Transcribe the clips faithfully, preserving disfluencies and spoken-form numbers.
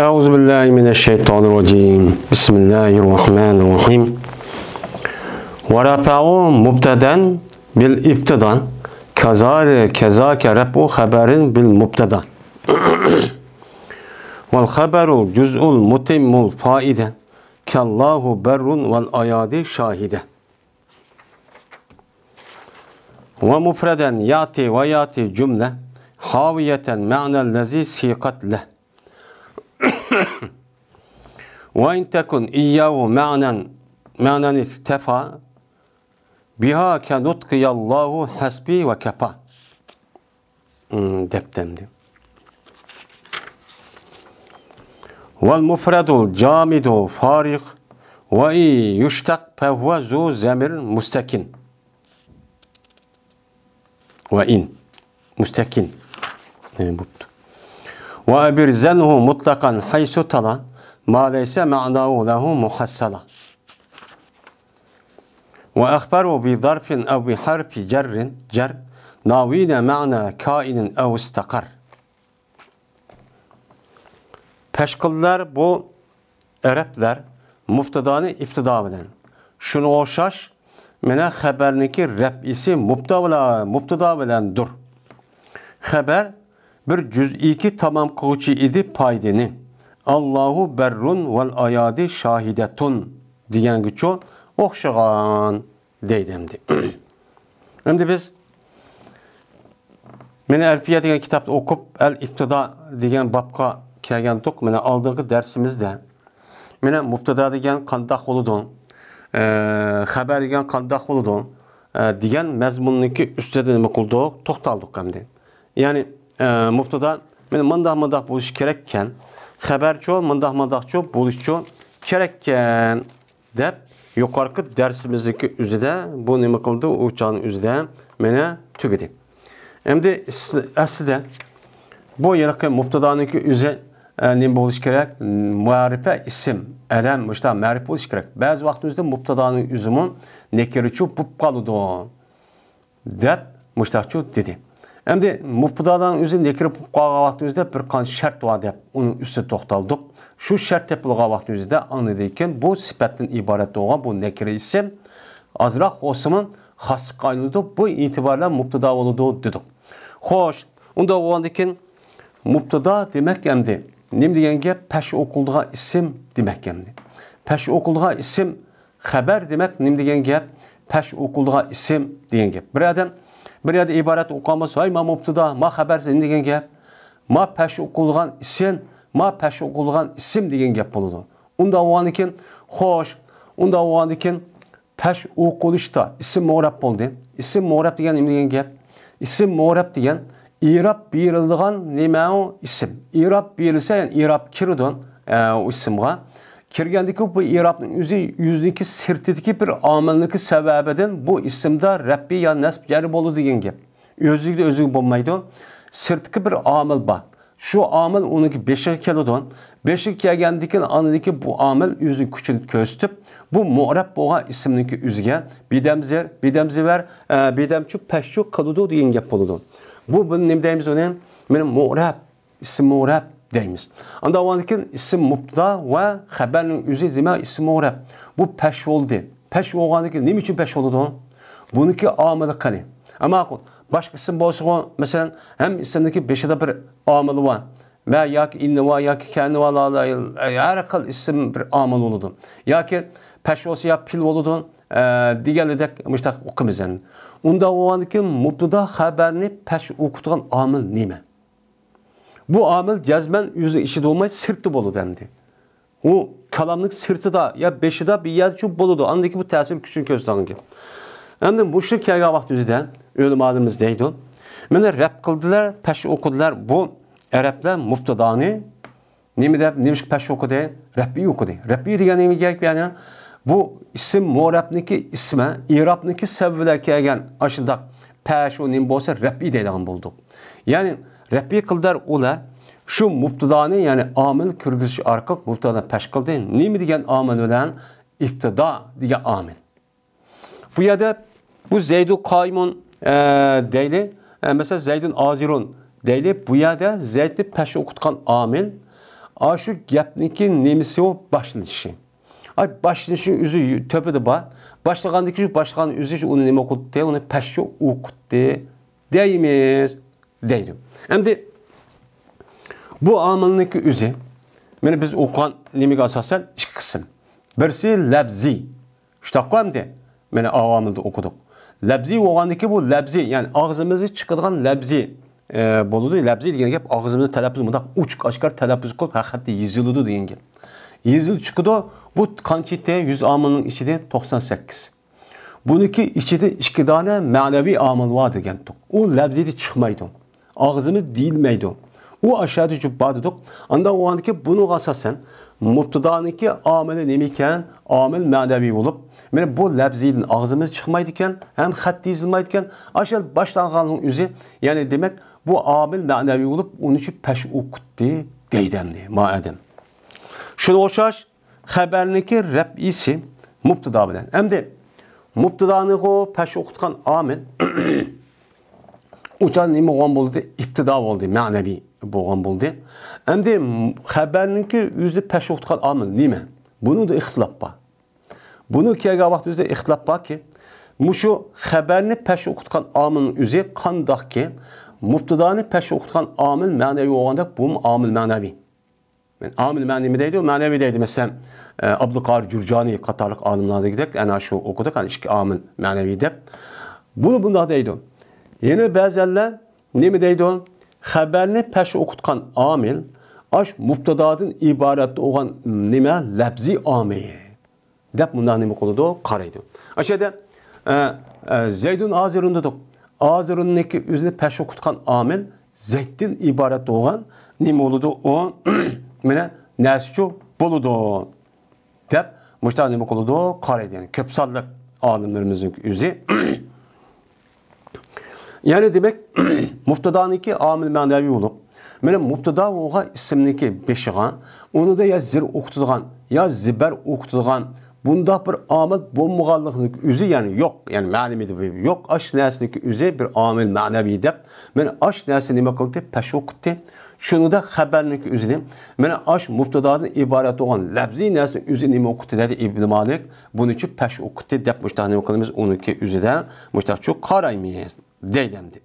أعوذ بالله من الشيطان الرجيم. بسم الله الرحمن الرحيم. ورفعوا مبتدا بالابتدا كذا-، كذاك رفع خبر بالمبتدا. والخبر جزء متم الفائدة كالله بر والأيادي شاهدة. ومفردا يأتي ويأتي جملة حاوية معنى الذي سيقت له. وإن تكن إياه معنى، معنى اكتفى بها كنطق يا الله حسبي وكفى. Hmm, دەپتىمدى. والمفرد الجامد فارغ وإن يشتق فهو ذو ضمير مستقل. وإن مستقل. ھە، بوپتۇ. وأبرزنه مطلقا حيث تلا ما ليس معناه له محصلا. وأخبر بظرف أو بحرف جر، جر، ناوين معنى كائن أو استقر. پەشقىللەر بۇ ئەرەبلەر مۇبتادانى ئىپتىدا بىلەن، شۇنىڭغا ئوخشاش مانا خەبەرنىڭكى رەپئىسى مۇبتا بىلەن، مۇبتادا بىلەندۇر. خەبەر بىر جۈزئىيكى تامام قىلغۇچى ئىدى پايدىنى. ئاللاھۇ بەررۇن ۋەل ئايادى شاھىدەتۇن دېگەنگىچۇ ئوخشىغان دەيدۇ ئەمدى. ئەمدى بىز مانا ئەلپىيە دېگەن كىتابنى ئوقۇپ، ئەل ئىپتىدا دېگەن بابقا كەلگەنتۇق. مانا ئالدىنقى دەرسىمىزدە مانا مۇبتادا دېگەن قانداق بولىدۇ، ئە، خەبەر دېگەن قانداق بولىدۇ، ئە، دېگەن مەزمۇننىڭكى ئۈستىدە نېمە قىلدۇق؟ توختالدۇق ئەمدى. يەنى، ئە، مۇبتادا مانا مۇنداق، مۇنداق بولۇشى كېرەككەن، خەبەرچۇ مۇنداق، مۇنداقچۇ بولۇشچۇ كېرەككەن دەپ يۇقىرىقى دەرسىمىزنىڭكى ئۆزىدە بۇ نېمە قىلدى؟ ئۇ چاغنىڭ ئۆزىدە مانا تۈگىدى. ئەمدى ئەس-، ئەسلىدە بۇ ھېلىقى مۇبتادانىڭكى ئۆزى، ئە، نېمە بولۇشى كېرەك؟ مەرىپە، ئىسىم، ئەلەم، مۇشۇنداق مەرىپە بولۇشى كېرەك. بەزى ۋاقىتنىڭ ئۆزىدە مۇبتادانىڭ ئۆزىمۇ نەكىرىچۇ بولۇپ قالىدۇ دەپ مۇشۇنداقچۇ دېدى. ئەمدى مۇبتادانىڭ ئۆزى نەكىرە بولۇپ قالغان ۋاقىتنىڭ ئۆزىدە بىر قانچە شەرت بار دەپ ئۇنىڭ ئۈستىدە توختالدۇق. شۇ شەرت تېپىلغان ۋاقىتنىڭ ئۆزىدە ئاندىن كېيىن بۇ سۈپەتتىن ئىبارەت بولغان بۇ نەكىرە ئىسىم ئازراق بولسىمۇ خاسلىققا ئايلىنىدۇ. بۇ ئېتىبار بىلەن مۇبتادا بولىدۇ دېدۇق. خوش، ئۇنداق بولغاندىن كېيىن مۇبتادا دېمەك ئەمدى نېمە دېگەن گەپ؟ پەش ئوقۇلىدىغان ئىسىم دېمەك ئەمدى. پەش ئوقۇلىدىغان ئىسىم، خەبەر دېمەك نېمە دېگەن گەپ؟ پەش ئوقۇلىدىغان ئىسىم دېگەن گەپ. بىر ئادەم بىر يەردە ئىبارەت ئوقۇغان بولسا، ھاي، ما مۇبتادا، ما خەبەر، نېمە دېگەن گەپ؟ ما پەش ئوقۇلىدىغان ئىسىم، ما پەش ئوقۇلىدىغان ئىسىم دېگەن گەپ بولىدۇ. ئۇنداق بولغاندىن كېيىن، خوش، ئۇنداق بولغاندىن كېيىن پەش ئوقۇلۇشتا ئىسىم مۇئرەب بولدى. ئىسىم مۇئرەب دېگەن نېمە دېگەن گەپ؟ ئىسىم مۇئرەب دېگەن ئىراب بېرىلىدىغان نېمە ئۇ؟ ئىسىم. ئىراب بېرىلسە، يەنى ئىراب كىرىدۇ، ئە، ئۇ ئىسىمغا. كىرگەندىكى بۇ ئىرابنىڭ ئۆزى يۈزنىڭكى سىرتىدىكى بىر ئامىلنىڭكى سەۋەبىدىن بۇ ئىسىمدا رەپئى يا نەسب جەرى بولىدۇ دېگەن گەپ. ئۆزلۈكىدە ئۆزلۈكى بولمايدۇ. سىرتتىكى بىر ئامىل بار. شۇ ئامىل ئۇنىڭكى بېشىغا كېلىدۇ. بېشىغا كەلگەندىن كېيىن ئاندىن كېيىن بۇ ئامىل ئۆزىنىڭ كۈچىنى كۆرسىتىپ، بۇ مۇئرەب بولغان ئىسىمنىڭكى ئۆزىگە بىدەمزېر، بىدەمزېۋەر، ئە، بىدەمچۇ، پەشچۇ قىلىدۇ دېگەن گەپ بولىدۇ. بۇ، بۇنى نېمە دەيمىز ئۇنى؟ مانا مۇئرەب، ئىسىم مۇئرەب دەيمىز. ئاندىن كېيىن ئىسىم مۇبتدا ۋە خەبەرنىڭ ئۆزى دېمەك ئىسىم مۇئرەب. بۇ پەش بولدى. پەش بولغاندىن كېيىن نېمە ئۈچۈن پەش بولىدۇ؟ بۇنىڭكى ئامىلى قېنى؟ ئەمما باشقا ئىسىم بولسىغۇ، مەسىلەن، ھەممە ئىسىمنىڭكى بېشىدا بىر ئامىلى بار. مە ياكى ئىننى ۋە ياكى كەننى ۋە لا، لا، ھەر خىل ئىسىم بىر ئامىل بولىدۇ. ياكى پەش بولسا يا پىل بولىدۇ، ئە، دېگەنلىدەك مۇشتاق ئوقۇيمىز ئەمدى. ئۇنداق بولغاندىن كېيىن مۇبتىدا خەبەرنى پەش ئوقۇتىدىغان ئامىل نېمە؟ بۇ ئامىل جەزمەن ئۆزى ئىچىدە بولماي، سىرتتا بولىدۇ ئەمدى. ئۇ كالامنىڭ سىرتىدا يا بېشىدا بىر يەرچۇ بولىدۇ. ئاندىن كېيىن بۇ تەسىر كۈچىنى كۆرسىتىدىغان گەپ. ئەمدى مۇشۇ كەلگەن ۋاقىت ئۆزىدە ئۆلىمالىرىمىز دەيدۇ. مانا رەپ قىلدىلار، پەش ئوقۇدىلار. بۇ ئەرەبلەر مۇبتىدانى نېمە دەپ، نېمىشقا پەش ئوقۇدى؟ رەپئىي ئوقۇدى. رەپئىي دېگەن نېمە گەپ يەنى؟ بۇ ئىسىم مۇئرەبنىڭكى ئىسمى، ئىرابنىڭكى سەۋەبى بىلەن كەلگەن ئاشۇنداق پەش ئۇ نېمە بولسا رەپئىي دەيدىغان بولدۇق. يەنى رەپئىي قىلدار ئۇلار شۇ مۇبتىدانى، يەنى ئامىل كىرگۈزۈش ئارقىلىق مۇبتىدانى پەش قىلدى. نېمە دېگەن ئامىل بىلەن؟ ئىپتىدا دېگەن ئامىل. بۇ يەردە بۇ زەيدۇ قائىمۇن، ئە، دەيلى، ئە، مەسىلەن، زەيدۇن ھازىرۇن دەيلى. بۇ يەردە زەيدنى پەش ئوقۇتقان ئامىل، ئاشۇ گەپنىڭكى نېمىسى ئۇ باشلىنىشى. ئاي، باشلىنىشى ئۆزى تۆپىدە بار. باشلىغاندىكى شۇ باشلىغان ئۆزى شۇ ئۇنى نېمە قىلدى؟ ئۇنى پەششۇ ئوقۇتتى دەيمىز، دەيدۇ. ئەمدى بۇ ئامىلنىڭكى ئۆزى، مانا بىز ئوقۇغان نېمىگە ئاساسەن ئىككى قىسىم. بىرسى لەپزىي. شۇنداققۇ ئەمدى؟ مانا ئاۋامىلدا ئوقۇدۇق. لەپزىي بولغاندىكى بۇ لەپزىي، يەنى ئاغزىمىزدىن چىقىدىغان لەپزىي، ئە، بولىدۇ. لەپزىي دېگەن گەپ ئاغزىمىزنى تەلەپپۇز، مۇنداق ئوچۇق ئاشكارا تەلەپپۇز قىلىپ، ھەر خەتتە يېزىلىدۇ دېگەن گەپ. يېزىلىپ چىقىدۇ. بۇ قانچە؟ يۈز ئامىلنىڭ ئىچىدە توقسان سەككىز. بۇنىڭكى ئىچىدە ئىككى دانە مەنىۋى ئامىل بار دېگەنتۇق. ئۇ لەپزىيدە چىقمايدۇ. ئاغزىمىز دېيىلمەيدۇ. ئۇ ئاشۇ يەردە جۈپ بار دېدۇق. ئانداق بولغاندىكى بۇنىڭغا ئاساسەن مۇپتىدانىڭكى ئامىلى نېمە ئىكەن؟ ئامىل مەنىۋى بولۇپ، مانا بۇ لەپزىيدىن ئاغزىمىز چىقمايدىكەن، ھەم خەت يېزىلمايدىكەن. ئاشۇ باشلانغاننىڭ ئۆزى، يەنى دېمەك، بۇ ئامىل مەنىۋى بولۇپ، ئۇنى شۇ پەش ئوقۇتتى دەيدۇ ئەمدى ما ئادەم. شۇنىڭغا ئوخشاش خەبەرنىڭكى رەپئىسى مۇپتىدا بىلەن. ئەمدى مۇپتىدانىغۇ پەش ئوقۇتقان ئامىل ئۇچان نېمە بولغان بولدى؟ ئىپتىدا بولدى، مەنىۋى بولغان بولدى. ئەمدى خەبەرنىڭكى ئۆزىنى پەش ئوقۇتقان ئامىل نېمە؟ بۇنىڭدا ئىختىلاپ بار. بۇنى كەلگەن ۋاقىت ئۆزىدە ئىختىلاپ باركى، مۇشۇ خەبەرنى پەش ئوقۇتقان ئامىلنىڭ ئۆزى قانداقكى، مۇپتىدانى پەش ئوقۇتقان ئامىل مەنىۋى بولغاندا، بۇمۇ ئامىل مەنىۋى. ئامىل مەنىۋى دەيدۇ، مەنىۋى دەيدۇ. مەسىلەن، ئە، ئابدۇقاھىر جۇرجانى قاتارلىق ئالىملار دېگۈدەك، ئەنە شۇ ئوقۇدۇق، ئەنە ئىككى ئامىل مەنىۋى دەپ. بۇنى بۇنداق دەيدۇ. يەنە بەزەنلەر نېمە دەيدۇ؟ خەبەرنى پەش ئوقۇتقان ئامىل ئاش مۇپتىدادىن ئىبارەت بولغان نېمە؟ لەپزىي ئامىل دەپ مۇنداق نېمە قىلىدۇ؟ قارايدۇ. ئاشۇ يەردە، ئە، ئە، زەيدۇن ھازىرۇن دېدۇق. ھازىرۇننىڭكى ئۆزىنى پەش ئوقۇتقان ئامىل زەيتتىن ئىبارەت بولغان نېمە بولىدۇ؟ ئۇ، مانا، نەرسىچۇ بولىدۇ دەپ مۇشۇنداق نېمە قىلىدۇ؟ قارايدۇ. يەنى كۆپ سانلىق ئالىملىرىمىزنىڭ ئۆزى. يەنى دېمەك، مۇپتىدانىڭكى ئامىل مەنىۋى بولۇپ، مانا مۇپتىدا بولغان ئىسىمنىڭكى بېشىغا، ئۇنىڭدا يا زىر ئوقۇتىدىغان، يا زىبەر ئوقۇتىدىغان بۇنداق بىر ئامىل بولمىغانلىقىنىڭ ئۆزى، يەنى يوق، يەنى مەلۇم ئىدى، يوق، ئاش نەرسىنىڭكى ئۆزى بىر ئامىل مەنىۋى دەپ، مانا ئاش نەرسە نېمە قىلدى؟ پەش ئوقۇتتى. شۇنىڭدا خەبەرنىڭكى ئۆزىنى، مانا ئاش مۇپتىدادىن ئىبارەت بولغان لەپزىي نەرسىنىڭ ئۆزى نېمە ئوقۇتتى دەيدۇ ئىبن مالىك، بۇنىچۇ پەش ئوقۇتتى دەپ مۇشتاق نېمە قىلىمىز؟ ئۇنىڭكى ئۆزىدە مۇشتاقچۇ قارايمىز دەيدۇ ئەمدى.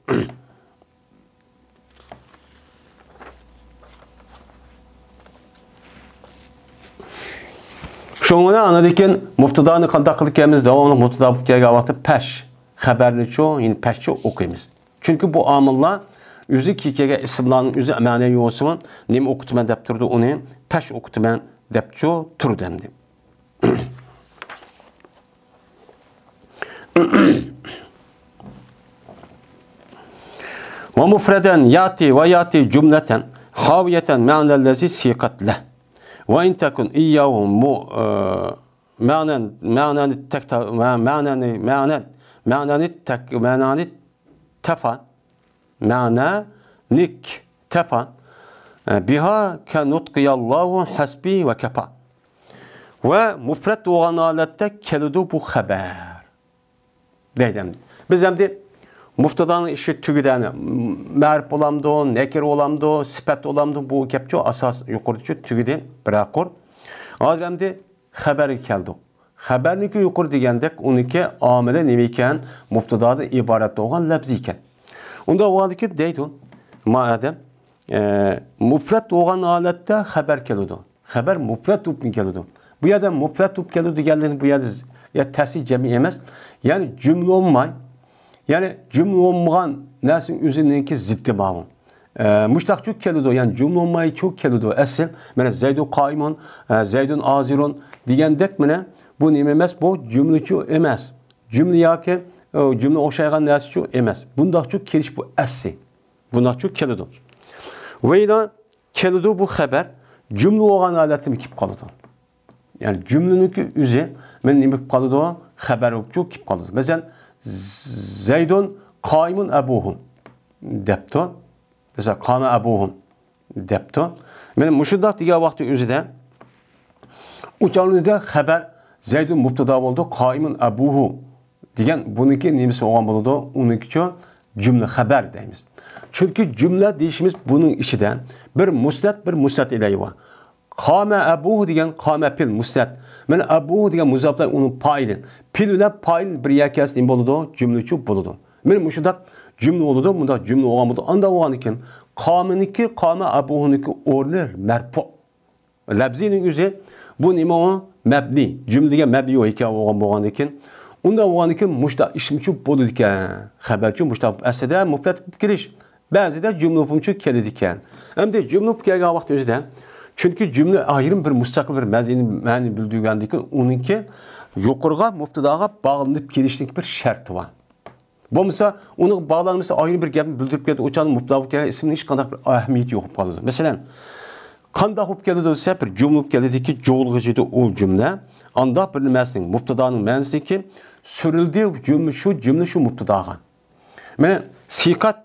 شۇڭا ئاندىن كېيىن مۇپتىدانى قانداق قىلىپ كەلمىز؟ داۋاملىق مۇپتىدا بولۇپ كەلگەن ۋاقىتتا پەش خەبەرنىچۇ، يەنى پەشچۇ ئوقۇيمىز. چۈنكى بۇ ئامىللار ئۆزى كېلىپ كەلگەن ئىسىملارنىڭ ئۆزى مەنە يوسىمۇ نېمە ئوقۇتىمەن دەپ تۇرىدۇ، ئۇنى پەش ئوقۇتىمەن دەپچۇ تۇرىدۇ ئەمدى. ومفردا يأتي ويأتي جملة حاوية معنى الذي سيقت له. وإن تكن إياه م-، آه، معنى، معنى التكت-، معنى، معنى، معنى التك-، معنى التفا، معنى نك تفا، آه، بها كنطق يا الله حسبي وكفى. ۋە مۇفرەت بولغان ھالەتتە كېلىدۇ بۇ خەبەر. دەيدۇ ئەمدى. بىز ئەمدى مۇپتىدانىڭ ئىشى تۈگىدى، يەنى مەرىپ بولامدۇ، نەكىر بولامدۇ، سۈپەت بولامدۇ، بۇ گەپچۇ ئاساس يۇقىرىدىچۇ تۈگىدى بىرەر قۇر. ھازىر ئەمدى خەبەرگە كەلدۇق. خەبەرنىكى يۇقىرى دېگەندەك ئۇنىڭكى ئامىلى نېمە ئىكەن؟ مۇپتىدادىن ئىبارەت بولغان لەپزى ئىكەن. ئۇنداق بولغاندىكىن دەيدۇ، ما ئادەم، ئە، مۇفرەت بولغان ھالەتتە خەبەر كېلىدۇ. خەبەر مۇپرەت بولۇپ كېلىدۇ. بۇ يەردە مۇپرەت بولۇپ كېلىدۇ دېگەنلىكىنى بۇ يەردە ز-، يا تەسى جەمئىي ئەمەس. يەنى جۈملە بولماي، يەنى جۈملە بولمىغان نەرسىنىڭ ئۆزىنىڭكى زىددى بارمۇ؟ ئە، مۇشتاقچۇ كېلىدۇ، يەنى جۈملە بولمايچۇ كېلىدۇ. ئەسلى، مانا، زەيدۇ قائىمۇن، ئە، زەيدۇن ھازىرۇن دېگەندەك، مانا، بۇ نېمە ئەمەس؟ بۇ جۈملىچۇ ئەمەس. جۈملە ياكى، ئە، جۈملە ئوخشايدىغان نەرسىچۇ ئەمەس. بۇنداقچۇ كېلىش بۇ ئەسلى. بۇنداقچۇ كېلىدۇ. ۋەيلا كېلىدۇ بۇ خەبەر جۈملە بولغان ھالەتتىمۇ كېلىپ قالىدۇ. يەنى جۈملىنىڭكى ئۆزى مانا نېمە بولۇپ قالىدۇ؟ خەبەر بولۇپچۇ كېلىپ قالىدۇ. مەسىلەن، زەيدۇن قائىمۇن ئەبۇھۇ دەپتۇ. مەسىلەن، قامە ئەبۇھۇم دەپتۇ. مانا مۇشۇنداق دېگەن ۋاقىتنىڭ ئۆزىدە ئۇ چاغنىڭ ئۆزىدە خەبەر زەيدۇن مۇپتىدا بولىدۇ، قائىمۇن ئەبۇھۇ دېگەن بۇنىڭكى نېمىسى بولغان بولىدۇ؟ ئۇنىڭكىچۇ جۈملە خەبەر دەيمىز. چۈنكى جۈملە دېيىشىمىز بۇنىڭ ئىچىدە بىر مۇسنەد، بىر مۇسنەد ئىلەيھى بار. قام أبوه دېگەن، قام پېئىل مۇسنەد. مانا أبوه دېگەن مۇزاپلار ئۇنىڭ پائىلى. پېئىل بىلەن پائىل بىر يەرگە كەلسە نېمە بولىدۇ؟ جۈملىچۇ بولىدۇ. مانا مۇشۇنداق جۈملە بولىدۇ. مۇنداق جۈملە بولغان بولىدۇ. ئانداق بولغاندىكىن، قامىنىڭكى، قام أبوهنىڭكى ئورنى مەرپۇ. لەپزىنىڭ ئۆزى بۇ نېمە ئۇ؟ مەبنىي. جۈملە دېگەن مەبنىي ھېكايە بولغان بولغاندىكىن، ئۇنداق بولغاندىكىن مۇشتا ئىشمىچۇ بولىدىكەن. خەبەرچۇ مۇشتا ئەسلىدە مۇپتەدا بولۇپ كېلىش، بەزىدە جۈملە بولۇپمۇچۇ كېلىدىكەن. ئەمدى جۈملە بولۇپ كەلگەن ۋاقىت ئۆزىدە، چۈنكى جۈملە ئايرىم بىر مۇستەقىل بىر مەزمۇننى، مەنىنى بىلدۈرگەندىكىن، ئۇنىڭكى يۇقىرىغا مۇپتىداغا باغلىنىپ كېلىشنىڭ بىر شەرتى بار. بولمىسا، ئۇنىڭ باغلانمىسى ئايرىم بىر گەپنى بىلدۈرۈپ كەتتى، ئۇ چاغدا مۇپتىدا بولۇپ كەلگەن ئىسىمنىڭ ھېچقانداق بىر ئەھمىيىتى يوق بولۇپ قالىدۇ. مەسىلەن، قانداق بولۇپ كېلىدۇ دېسە، بىر جۈملە بولۇپ كېلىدىكى، جۇغلىغۇچىدۇ ئۇ جۈملە. ئانداق بىر نېمىسىنىڭ، مۇپتىدانىڭ مەنىسىدىكى سۈرۈلدى جۈملە، شۇ جۈملە شۇ مۇپتىداغا. مانا، سىقەت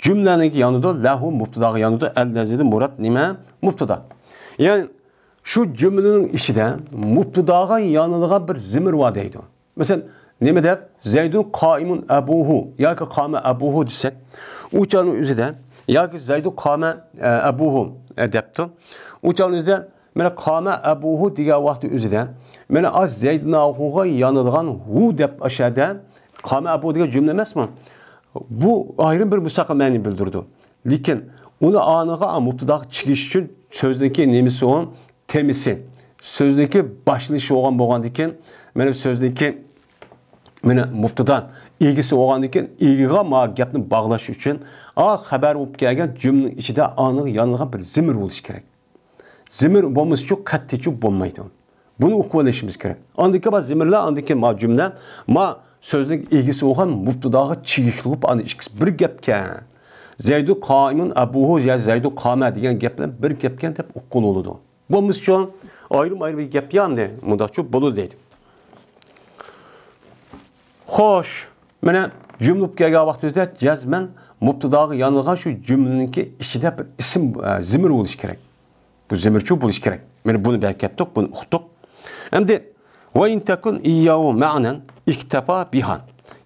جۈملەنىڭكى يانىدۇ، لەھۇ مۇپتىداغا يانىدۇ، ئەللەزىدىن مۇراد نېمە؟ مۇپتىدا. يەنى، شۇ جۈملىنىڭ ئىچىدە مۇپتىداغا يانىدىغان بىر زېمىر بار دەيدۇ. مەسىلەن، نېمە دەپ؟ زەيدۇن قائىمۇن ئەبۇھۇ ياكى قامە ئەبۇھۇ دېسەك، ئۇ چاغنىڭ ئۆزىدە ياكى زەيدۇ قامە، ئە، ئەبۇھۇ، ئە، دەپتۇ. ئۇ چاغنىڭ ئۆزىدە مانا قامە ئەبۇھۇ دېگەن ۋاقىتنىڭ ئۆزىدە مانا ئاز زەيدناھۇغا يانىدىغان ھۇ دەپ ئاشەدە قامە ئەبۇ دېگەن جۈملە ئەمەسمۇ؟ بۇ ئايرىم بىر مۇستەقىل مەنىنى بىلدۈرىدۇ. لېكىن ئۇنى ئانىغا مۇپتىداغا چىگىش ئۈچۈن سۆزنىڭكى نېمىسى ئۇ؟ تېمىسى. سۆزنىڭكى باشلىنىشى بولغان بولغاندىكىن، مانا سۆزنىڭكى مانا مۇپتىدا ئىگىسى بولغاندىكىن، ئىگىگە ما گەپنى باغلاش ئۈچۈن، ئا خەۋەر بولۇپ كەلگەن جۈملىنىڭ ئىچىدە ئانىغا يانىلغان بىر زېمىر بولۇشى كېرەك. زېمىر بولمىسىچۇ قەتئىيچۇ بولمايدۇ. بۇنى ئۇقۇۋېلىشىمىز كېرەك. ئاندىن كېيىن بار زېمىرلار، ئاندىن كېيىن ما جۈملە، ما سۆزنىڭ ئىگىسى بولغان مۇپتىداغا چىگىشلىك بولۇپ، ئاندىن ئىككىسى بىر گەپكەن. زەيدۇ قائىمۇن ئەبۇھۇ يا زەيدۇ قامە دېگەن گەپ بىلەن بىر گەپكەن دەپ ئۇققىلى بولىدۇ. بولمىسىچۇ ئايرىم-ئايرىم بىر گەپ يا ئەمدى مۇنداقچۇ بولىدۇ دەيدۇ. خوش، مانا جۈملە بولۇپ كەلگەن ۋاقتىمىزدا جەزمەن مۇپتىداغا يانىلغان شۇ جۈملىنىڭكى ئىچىدە بىر ئىسىم، ئە، زېمىر بولۇشى كېرەك. بۇ زېمىرچۇ بولۇشى كېرەك. مانا بۇنى بەركەتتۇق، بۇنى ئۇقتۇق. ئەمدى، ۋە ئىن تەكۇن ئىيياھۇ مەنەن ئىكتەپا بىھا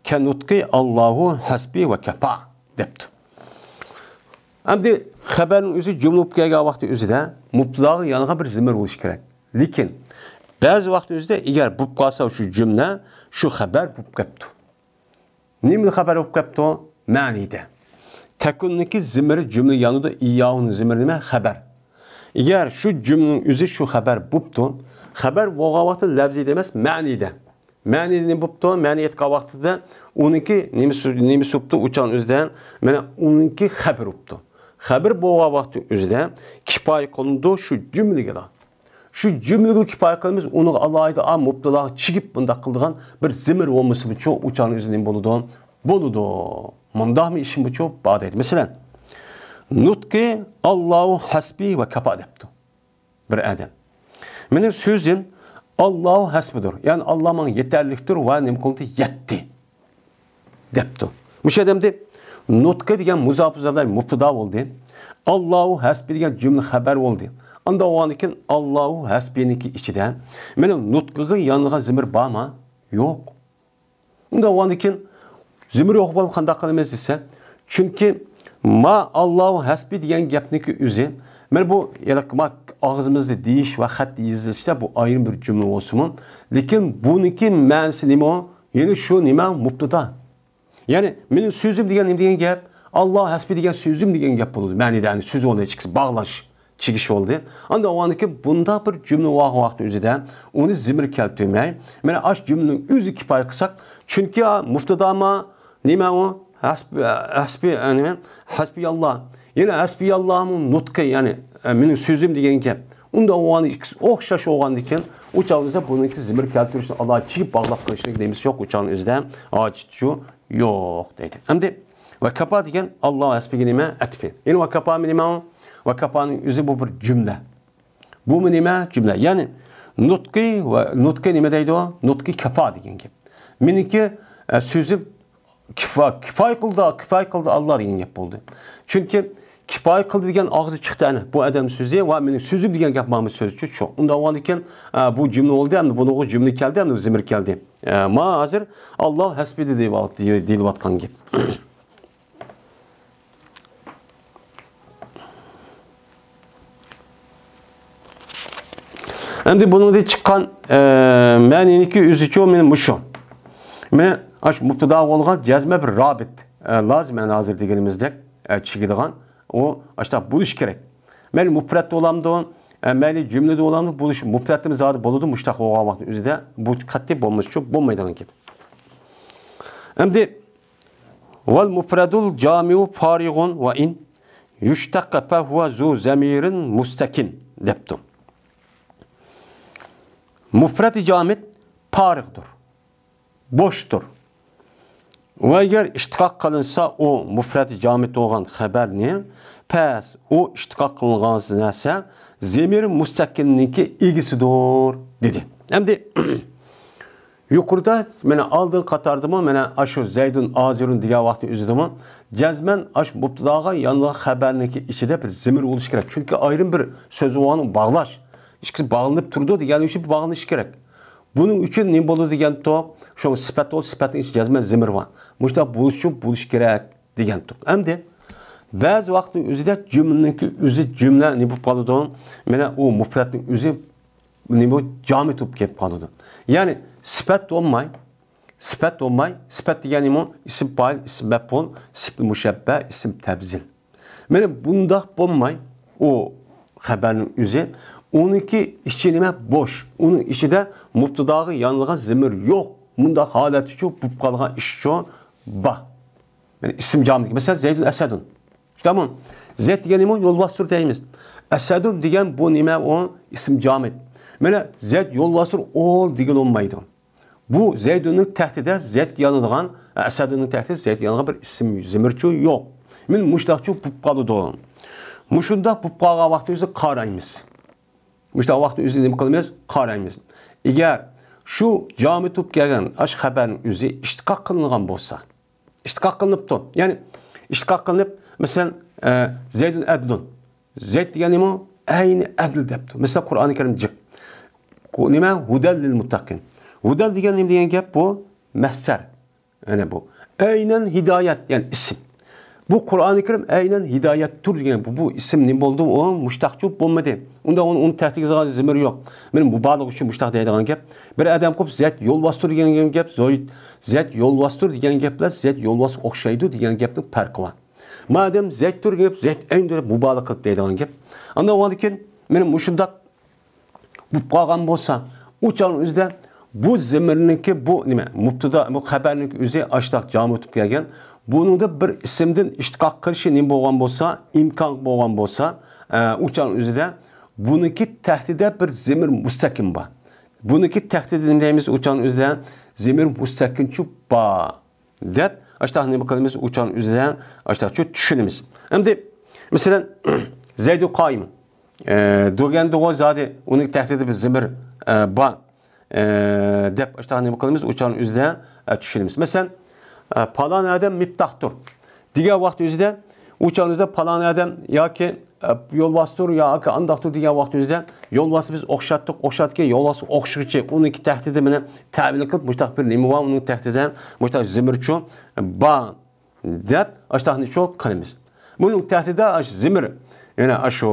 كەنۇتقى ئاللاھۇ ھەسبى ۋە كەپا دەپتۇ. ئەمدى خەۋەرنىڭ ئۆزى جۈملە بولۇپ كەلگەن ۋاقتى ئۆزىدە مۇپتىداغا يانغان بىر زېمىر بولۇشى كېرەك. لېكىن بەزى ۋاقىتنىڭ ئۆزىدە ئەگەر بولۇپ قالسا شۇ جۈملە، شۇ خەۋەر بولۇپ كەپتۇ. نېمىلا خەۋەر بولۇپ كەپتۇ؟ مەنىدە. تەكۇننىڭكى زېمىرى جۈملە يانىدۇ، ئىيياھۇنىڭ زېمىرى نېمە؟ خەۋەر. ئەگەر شۇ جۈملىنىڭ ئۆزى شۇ خەۋەر بوپتۇ، خەۋەر بولغان ۋاقىتتا لەۋزىدە ئەمەس، مەنىدە. مەنىدە نېمە بوپتۇ؟ مەنى ئېيتقان ۋاقتىدا ئۇنىڭكى نېمىسى، نېمىسى بوپتۇ؟ ئۇ چاغنىڭ ئۆزىدە مانا ئۇنىڭكى خەبىرى بوپتۇ. خەبىر بولغان ۋاقتى ئۆزىدە كىپايە قىلىنىدۇ شۇ جۈملىگىلا. شۇ جۈملىگە كىپايە قىلىمىز، ئۇنىڭغا ئالاھىدە ئا مۇپتىداغا چىگىپ بۇنداق قىلىدىغان بىر زېمىر بولمىسىمۇچۇ، ئۇ چاغنىڭ ئۆزى نېمە بولىدۇ؟ بولىدۇ. مۇنداقمۇ ئىشىمىچۇ بار دەيدۇ. مەسىلەن، نۇتقى ئاللاھۇ ھەسبى ۋە كاپا دەپتۇ بىر ئادەم. مېنىڭ سۆزۈم ئاللاھۇ ھەسبىدۇر. يەنى ئاللا ماڭا يېتەرلىكتۇر ۋە نېمە قىلدى؟ يەتتى. دەپتۇ. مۇشۇ يەردە ئەمدى نۇتقى دېگەن مۇزاپۇ زەبەر مۇپتىدا بولدى. ئاللاھۇ ھەسبى دېگەن جۈملە خەبەر بولدى. ئانداق بولغاندىن كېيىن ئاللاھۇ ھەسبىنىڭكى ئىچىدە مېنىڭ نۇتقىغا يانغان زېمىر بارمۇ؟ يوق. ئۇنداق بولغاندىن كېيىن زېمىر يوق بولۇپ قانداق قىلىمىز دېسە، چۈنكى ما ئاللاھۇ ھەسبى دېگەن گەپنىڭكى ئۆزى، مانا بۇ يەنە ما ئاغزىمىزدا دېيىش ۋە خەتتە يېزىلىشتا بۇ ئايرىم بىر جۈملە بولسىمۇ، لېكىن بۇنىڭكى مەنىسى نېمە ئۇ؟ يەنى شۇ نېمە؟ مۇپتىدا. يەنى مېنىڭ سۆزۈم دېگەن نېمە دېگەن گەپ؟ ئاللا ھەسبى دېگەن سۆزۈم دېگەن گەپ بولىدۇ. مەنىدە، يەنى سۆز بولدى، ئىككىسى باغلاش، چىگىش بولدى. ئاندىن ئاۋۋالدىكى بۇنداق بىر جۈملە بولغان ۋاقىتنىڭ ئۆزىدە ئۇنى زېمىر كەلتۈرمەي، مانا ئاشۇ جۈملىنىڭ ئۆزى كىپايە قىلساق، چۈنكى مۇپتىدامۇ نېمە ئۇ؟ ھەسبى، ھەسبى، نېمە؟ ھەسبىياللا. يەنى ھەسبىياللامۇ نۇتقى، يەنى، ئە، مېنىڭ سۆزۈم دېگەن گەپ. ئۇنداق بولغان ئىككىسى ئوخشاش بولغاندىكىن، ئۇ چاغدا بۇنىڭكى زېمىر كەلتۈرۈشنى ئالاھىدە چىگىپ باغلاپ قىلىشنىڭ نېمىسى يوق، ئۇ چاغنىڭ ئۆزىدە ھاجىتى يوق دەيدۇ. ئەمدى ۋە كاپا دېگەن ئاللا ھەسبىگە نېمە؟ ئەتىپى. يەنى ۋە كاپا نېمە ئۇ؟ ۋە كاپانىڭ ئۆزى بۇ بىر جۈملە. بۇمۇ نېمە؟ جۈملە. يەنى نۇتقى ۋە نۇتقى نېمە دەيدۇ؟ نۇتقى كاپا دېگەن گەپ. مېنىڭكى، ئە، سۆزۈم كىفا-، كىفايە قىلدى، كىفايە قىلدى ئاللا دېگەن گەپ بولدى. چۈنكى كىپايە قىلدى دېگەن ئاغزى چىقتى ئەنە. بۇ ئادەم سۆزى ۋە مېنىڭ سۆزۈم دېگەن گەپ مانا سۆزچۇ شۇ. ئۇنداق بولغاندىكىن، ئە، بۇ جۈملە بولدى، ئەمدى بۇنىڭغا جۈملە كەلدى، ئەمدى زېمىر كەلدى. ئە، ما ھازىر ئاللا ھەسبىدە دېيىۋات-، دېيىلىۋاتقان گەپ. ئەمدى بۇنىڭدىن چىققان، ئە، مەنىنىڭكى ئۆزىچۇ مېنىڭ مۇشۇ. مېنىڭ ئاشۇ مۇپتىدا بولغان جەزمە بىر رابىت، ئە، لازىم، مەن ھازىر دېگىنىمىزدەك، ئە، چىگىدىغان، ئۇ ئاشۇنداق بولۇشى كېرەك. مەيلى مۇپرەتتە بولامدۇ، ئە، مەيلى جۈملىدە بولامدۇ، بولۇش، مۇپرەتتىمۇ زادى بولىدۇ، مۇشتاق بولغان ۋاقىتنىڭ ئۆزىدە بۇ قەتئىي بولمىسىچۇ بولمايدىغان گەپ. ئەمدى ۋەل مۇپرەدۇل جامىئۇ پارىغۇن ۋە ئىن يۇشتەققە فەھۇۋە زۇ زەمىرىن مۇستەكىن دەپتۇ. مۇپرەت جامىت پارىغدۇر، بوشتۇر. ۋە ئەگەر ئىشتىقاق قىلىنسا ئۇ مۇپرەت جامىت بولغان خەبەرنى، پەس ئۇ ئىشتىقاق قىلىنغان نەرسە زەمىر مۇستەكىننىڭكى ئىگىسىدۇر، دېدى. ئەمدى يۇقىرىدا، مانا ئالدىنقى قاتاردىمۇ، مانا ئاشۇ زەيدۇن ھازىرۇن دېگەن ۋاقىتنىڭ ئۆزىدىمۇ جەزمەن ئاشۇ مۇپتىداغا يانغان خەبەرنىڭكى ئىچىدە بىر زەمىر بولۇشى كېرەك. چۈنكى ئايرىم بىر سۆز بولغان باغلاش. ئىككىسى باغلىنىپ تۇرىدۇ دېگەننىڭ ئۈچۈن باغلىنىشى كېرەك. بۇنىڭ ئۈچۈن نېمە بولىدۇ دېگەنتۇق؟ شۇ سۈپەت بولۇپ، سۈپەتنىڭ ئىچىدە جەزمەن زەمىر بار. مۇشۇنداق بولۇشى بولۇشى كېرەك دېگەنتۇق. ئەمدى بەزى ۋاقىتنىڭ ئۆزىدە جۈملىنىڭكى ئۆزى جۈملە نېمە بولۇپ قالىدۇ؟ مانا ئۇ مۇپرەتنىڭ ئۆزى نېمە جامىت بولۇپ كېلىپ قالىدۇ. يەنى سۈپەت بولماي، سۈپەت بولماي، سۈپەت دېگەن نېمە؟ ئىسىم پائىل، ئىسىم مەپئۇل، سىپىل مۇشەببە، ئىسىم تەپزىل. مانا بۇنداق بولماي، ئۇ خەبەرنىڭ ئۆزى، ئۇنىڭكى ئىچى نېمە؟ بوش. ئۇنىڭ ئىچىدە مۇپتىداغا يانغان زەمىر يوق. مۇنداق ھالەتتىچۇ بولۇپ قالغان ئىشچۇ بار. مانا ئىسىم جامىت. مەسىلەن، زەيدۇن ئەسەدۇن. شۇنداقمۇ؟ زەيد دېگەن نېمە؟ يولۋاستۇر دەيمىز. ئەسەدۇن دېگەن بۇ نېمە؟ ئۇ ئىسىم جامىت. مانا زەيد يولۋاستۇر ئول دېگىلى بولمايدۇ. بۇ زەيدۇننىڭ تەھتىدە زەيدكە يانىدىغان، ئەسەدۇننىڭ تەھتىدە زەيدكە يانىدىغان بىر ئىسىم زەمىرچۇ يوق. مانا مۇشۇنداقچۇ بولۇپ قالىدۇ. مۇشۇنداق بولۇپ قالغان ۋاقتىمىزدا قارايمىز. مۇشۇنداق ۋاقىتنىڭ ئۆزىدە نېمە قىلىمىز؟ قارايمىز. ئەگەر شۇ جامىت بولۇپ كەلگەن ئاشۇ خەبەرنىڭ ئۆزى ئىشتىقاق قىلىنغان بولسا، ئىشتىقاق قىلىنىپتۇ. يەنى ئىشتىقاق قىلىنىپ، مەسىلەن، ئە، زەيدۇن ئەدلۇن. زەيد دېگەن نېمە؟ ئەينى ئەدىل دەپتۇ. مەسىلەن، قۇرئانى كەرىم جىق. قۇ-، نېمە؟ ھۇدەل لىل مۇتتەقىن. ھۇدەل دېگەن نېمە دېگەن گەپ بۇ؟ مەسدەر. يەنى بۇ. ئەينەن ھىدايەت، يەنى ئىسىم. بۇ قۇرئانى كەرىم ئەينەن ھىدايەتتۇر دېگەن بۇ، بۇ ئىسىم نېمە بولدى؟ ئۇ مۇشتاقچۇ بولمىدى. ئۇندا ئۇنى، ئۇنى تەھتىگە يېزىلغان زېمىر يوق. مانا مۇبالىغە ئۈچۈن مۇشتاق دەيدىغان گەپ. بىر ئادەم قوپ زەيد يولۋاستۇر دېگەن گەپ، زوي-، زەيد يولۋاستۇر دېگەن گەپ بىلەن زەيد يولۋاس ئوخشايدۇ دېگەن گەپنىڭ پەرقى بار. مادەم زەيدتۇر دەپ زەيد ئەيندۇر دەپ مۇبالىغە قىلىپ دەيدىغان گەپ. ئاندىن ئۇنىڭدىن كېيىن مانا مۇشۇنداق بولۇپ قالغان بولسا، ئۇ چاغنىڭ ئۆزىدە بۇ زېمىرنىڭكى بۇ نېمە، مۇپتىدا، بۇ خەبەرنىڭكى ئۆزى ئاشتاق جامى ئۆتۈپ كەلگەن. بۇنىڭدا بىر ئىسىمدىن ئىشتىقاق قىلىشى نېمە بولغان بولسا، ئىمكان بولغان بولسا، ئە، ئۇ چاغنىڭ ئۆزىدە بۇنىڭكى تەھتىدە بىر زېمىر مۇستەقىم بار. بۇنىڭكى تەھتىدە نېمە دەيمىز؟ ئۇ چاغنىڭ ئۆزىدە زېمىر مۇستەقىمچۇ بار دەپ، ئاشتاق نېمە قىلىمىز؟ ئۇ چاغنىڭ ئۆزىدە ئاشتاقچۇ چۈشىنىمىز. ئەمدى، مەسىلەن، زەيدۇ قائىم. ئە، دېگەندىغۇ زادى ئۇنىڭ تەھتىدە بىر زېمىر، ئە، بار، ئە، دەپ ئاشتاق نېمە قىلىمىز؟ ئۇ چاغنىڭ ئۆزىدە، ئە، چۈشىنىمىز. مەسىلەن، ئە، پالان ئادەم مىپتاھتۇر دېگەن ۋاقىت ئۆزىدە، ئۇ چاغنىڭ ئۆزىدە پالان ئادەم ياكى، ئە، يولۋاستۇر ياكى ئانداقتۇر دېگەن ۋاقىت ئۆزىدە يولۋاسنى بىز ئوخشاتتۇق، ئوخشاتتىكەن، يولۋاسقا ئوخشىغۇچە ئۇنىڭكى تەھتىدە مانا تەبىر قىلىپ مۇشتاق بىر نېمە بار، ئۇنىڭ تەھتىدە مۇشتاق زېمىرچۇ بار. دەپ ئاشتاقنى شۇ قىلىمىز. بۇنىڭ تەھتىدە ئاشۇ زېمىر، يەنە ئاشۇ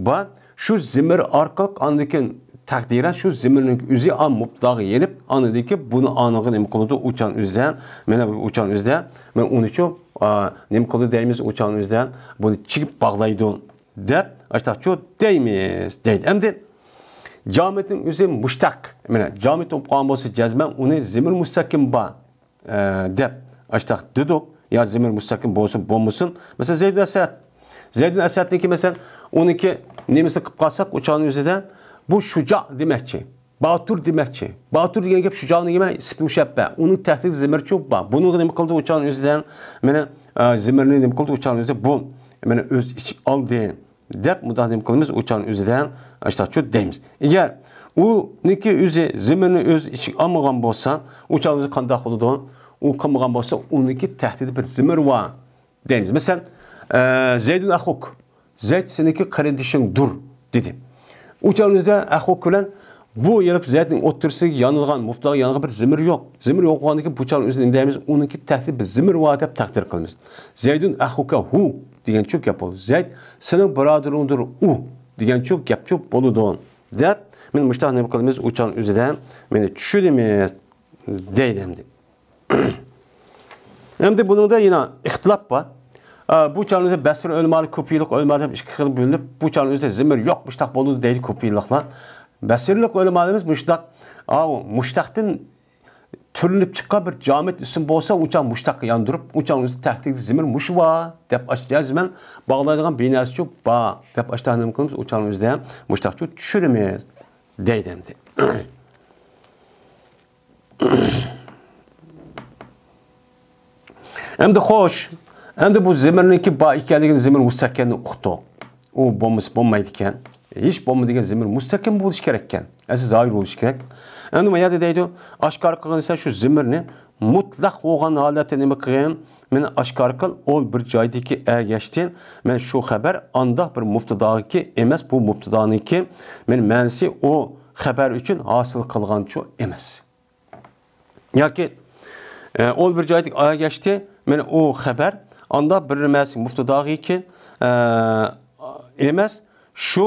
بار. شۇ زېمىر ئارقىلىق ئاندىن كېيىن تەقدىرەن شۇ زېمىرنىڭ ئۆزى ئا مۇپتىداغا يېنىپ، ئاندىن كېيىن بۇنى ئانىغا نېمە قىلىدۇ؟ ئۇچان ئۆزىدە، مانا ئۇچان ئۆزىدە، مانا ئۇنى شۇ، ئا، نېمە قىلىدۇ دەيمىز؟ ئۇچان ئۆزىدە بۇنى چىگىپ باغلايدۇ دەپ ئاشتاقچۇ دەيمىز دەيدۇ. ئەمدى جامىتنىڭ ئۆزى مۇشتەق. مانا جامىت بولۇپ قالغان بولسا جەزمەن ئۇنى زېمىر مۇستەقىم بار. ئە، دەپ ئاشتاق دېدۇق. يا زېمىر مۇستەقىم بولسۇن، بولمىسۇن. مەسىلەن، زەيدۇن ئەسەد. زەيدۇن ئەسەدنىڭكى، مەسىلەن، ئۇنىڭكى نېمىسىنى قىلىپ قالساق، ئۇ چاغنىڭ ئۆزىدە بۇ شۇجا دېمەكچى، باتۇر دېمەكچى. باتۇر دېگەن گەپ شۇجانىڭ نېمە؟ ئىسمى مۇشەببە. ئۇنىڭ تەھتىدە زېمىرچۇ بار. بۇنىڭغا نېمە قىلدى ئۇ چاغنىڭ ئۆزىدە؟ مانا، ئە، زېمىرنى نېمە قىلدى ئۇ چاغنىڭ ئۆزىدە؟ بۇ، مانا، ئۆز ئىچىگە ئالدى. دەپ مۇنداق نېمە قىلىمىز؟ ئۇ چاغنىڭ ئۆزىدە ئاشتاقچۇ دەيمىز. ئەگەر ئۇنىڭكى ئۆزى زېمىرنى ئۆز ئىچىگە ئالمىغان بولسا، ئۇ چاغنىڭ ئۆزى قانداق بولىدۇ؟ ئۇ قىلمىغان بولسا، ئۇنىڭكى تەھتىدە بىر زېمىر بار دەيمىز. مەسىلەن، ئە، زەيدۇن ئەخۇك. زەيد سېنىڭكى قېرىندىشىڭدۇر، دېدى. ئۇ چاغنىڭ ئۆزىدە ئەخۇك بىلەن بۇ يىلقى زەيدنىڭ ئوتتۇرىسىدىكى يانىدىغان مۇپتىغا يانغان بىر زېمىر يوق. زېمىر يوق بولغاندىكىن بۇ چاغنىڭ ئۆزىدە نېمە دەيمىز؟ ئۇنىڭكى تەھتىدە بىر زېمىر بار دەپ تەقدىر قىلىمىز. زەيدۇن ئەخۇكە ھۇ دېگەنچۇ گەپ بولىدۇ. زەيد سېنىڭ بۇرادىرىڭدۇر ئۇ دېگەنچۇ گەپچۇ بولىدۇ دەپ، مانا مۇشۇنداق نېمە قىلىمىز، ئۇ چاغنىڭ ئۆزىدە مانا چۈشۈرىمىز دەيدۇ ئەمدى. ئەمدى بۇنىڭدا يەنە ئىختىلاپ بار. ئە، بۇ چاغنىڭ ئۆزىدە بەسرە ئۆلىمالىرى، كۇپىيىلىق ئۆلىمالىرى دەپ ئىككى خىل بۆلۈنۈپ، بۇ چاغنىڭ ئۆزىدە زېمىر يوق، مۇشتاق بولىدۇ دەيدۇ كۇپىيىلىقلار. بەسرىلىق ئۆلىمالىرىمىز مۇشتاق، ئاۋۇ مۇشتاقتىن تۈرۈلۈپ چىققان بىر جامىت ئىسىم بولسا، ئۇ چاغ مۇشتاققا ياندۇرۇپ، ئۇ چاغنىڭ ئۆزىدە تەھتىگە زېمىر مۇشۇ بار دەپ ئاش جەزمەن باغلايدىغان بىناسىچۇ بار دەپ ئاشتاق نېمە قىلىمىز، ئۇ چاغنىڭ ئۆزىدە مۇشتاقچۇ چۈشۈرىمىز دەيدۇ ئەمدى. ئەمدى خوش، ئەمدى بۇ زېمىرنىڭكى بار ئىكەنلىكىنى زېمىر مۇستەھكەمنى ئۇقتۇق. ئۇ بولمىسا بولمايدىكەن. ھېچ بولمىدى دېگەن زېمىر مۇستەھكەم بولۇشى كېرەككەن. ئەسلى زاھىر بولۇشى كېرەك. ئەمدى ما يەردە دەيدۇ، ئاشكارا قىلغىنىسەن شۇ زېمىرنى مۇتلەق بولغان ھالەتتە نېمە قىلغىن؟ مېنى ئاشكارا قىل، ئول بىر جايدىكى ئەگەشتى. مەن شۇ خەۋەر ئانداق بىر مۇپتىداغىكى ئەمەس، بۇ مۇپتىدانىڭكى، مېنى مەنىسى ئۇ خەۋەر ئۈچۈن ھاسىل قىلغانچۇ ئەمەس. ياكى، ئە، ئول بىر جايدىكى ئەگەشتى، مېنى ئۇ خەۋەر ئانداق بىر نېمەسى مۇپتىداغىكى، ئە، ئەمەس، شۇ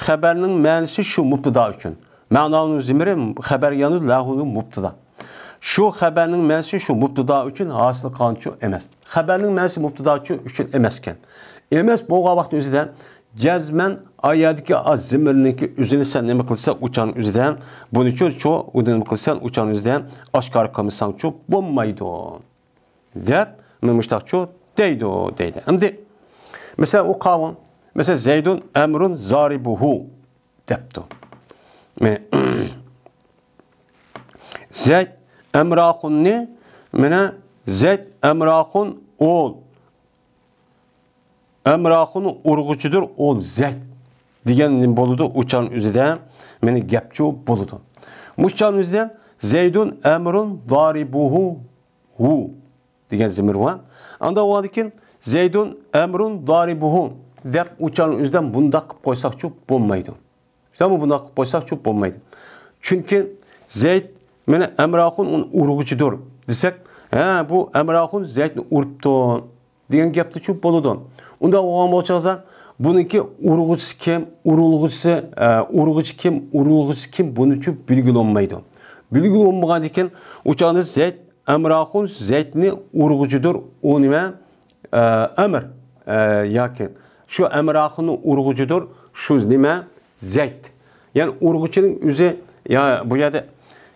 خەۋەرنىڭ مەنىسى شۇ مۇپتىدا ئۈچۈن. مەنانىڭ زېمىرى خەۋەرگە يانىدۇ، لەھۇنىڭ مۇپتىدا. شۇ خەۋەرنىڭ مەنىسى شۇ مۇپتىدا ئۈچۈن ھاسىل قىلغانچۇ ئەمەس. خەۋەرنىڭ مەنىسى مۇپتىدا ئۈچۈن ئەمەسكەن. ئەمەس بولغان ۋاقىتنىڭ ئۆزىدە جەزمەن ئايەتتىكى ئا زېمىرنىڭكى ئۆزىنى سەن نېمە قىلسا، ئۇچان ئۆزىدە بۇنى چۇ، چۇ، ئۇنى نېمە قىلسا، ئۇچان ئۆزىدە ئاشكارا قىلمىساڭچۇ بولمايدۇ دەپ، مەن مۇشتاقچۇ دەيدۇ، دەيدۇ. ئەمدى، مەسىلەن، ئۇ قاۋۇن، مەسىلەن، زەيدۇن ئەمرۇن زارىبۇھۇ دەپتۇ. مە-، زەيد ئەمراخۇننى، مانا، زەيد ئەمراخۇن ئوغۇل. ئەمراخۇن ئۇرغۇچىدۇر، ئوغۇل زەيد دېگەن نېمە بولىدۇ؟ ئۇچان ئۆزىدە مانا گەپچۇ بولىدۇ. مۇشۇچان ئۆزىدە زەيدۇن ئەمرۇن دارىبۇھۇ ھۇ دېگەن زېمىر بار. ئاندا ئۇنىڭدىن كېيىن زەيدۇن ئەمرۇن دارىبۇھۇ دەپ ئۇچان ئۆزىدە مۇنداق قىلىپ قويساقچۇ بولمايدۇ. شۇنداقمۇ بۇنداق قىلىپ قويساقچۇ بولمايدۇ. چۈنكى زەيد مانا ئەمراخۇن ئۇنى ئۇرغۇچىدۇر دېسەك، ھە، بۇ ئەمراخۇن زەيدنى ئۇرۇپتۇ دېگەن گەپتىچۇ بولىدۇ. ئۇنداق بولغان بولسىڭىزلار، بۇنىڭكى ئۇرغۇچىسى كىم، ئۇرۇلغۇچىسى، ئە، ئۇرغۇچى كىم، ئۇرۇلغۇچىسى كىم، بۇنىچۇ بىلگىلى بولمايدۇ. بىلگىلى بولمىغاندىكىن، ئۇ چاغدا زەيد، ئەمراخۇن زەيدنى ئۇرغۇچىدۇر، ئۇ نېمە؟ ئە، ئەمر، ئە، ياكى شۇ ئەمراخۇننى ئۇرغۇچىدۇر، شۇ نېمە؟ زەيد. يەنى ئۇرغۇچىنىڭ ئۆزى، يا، بۇ يەردە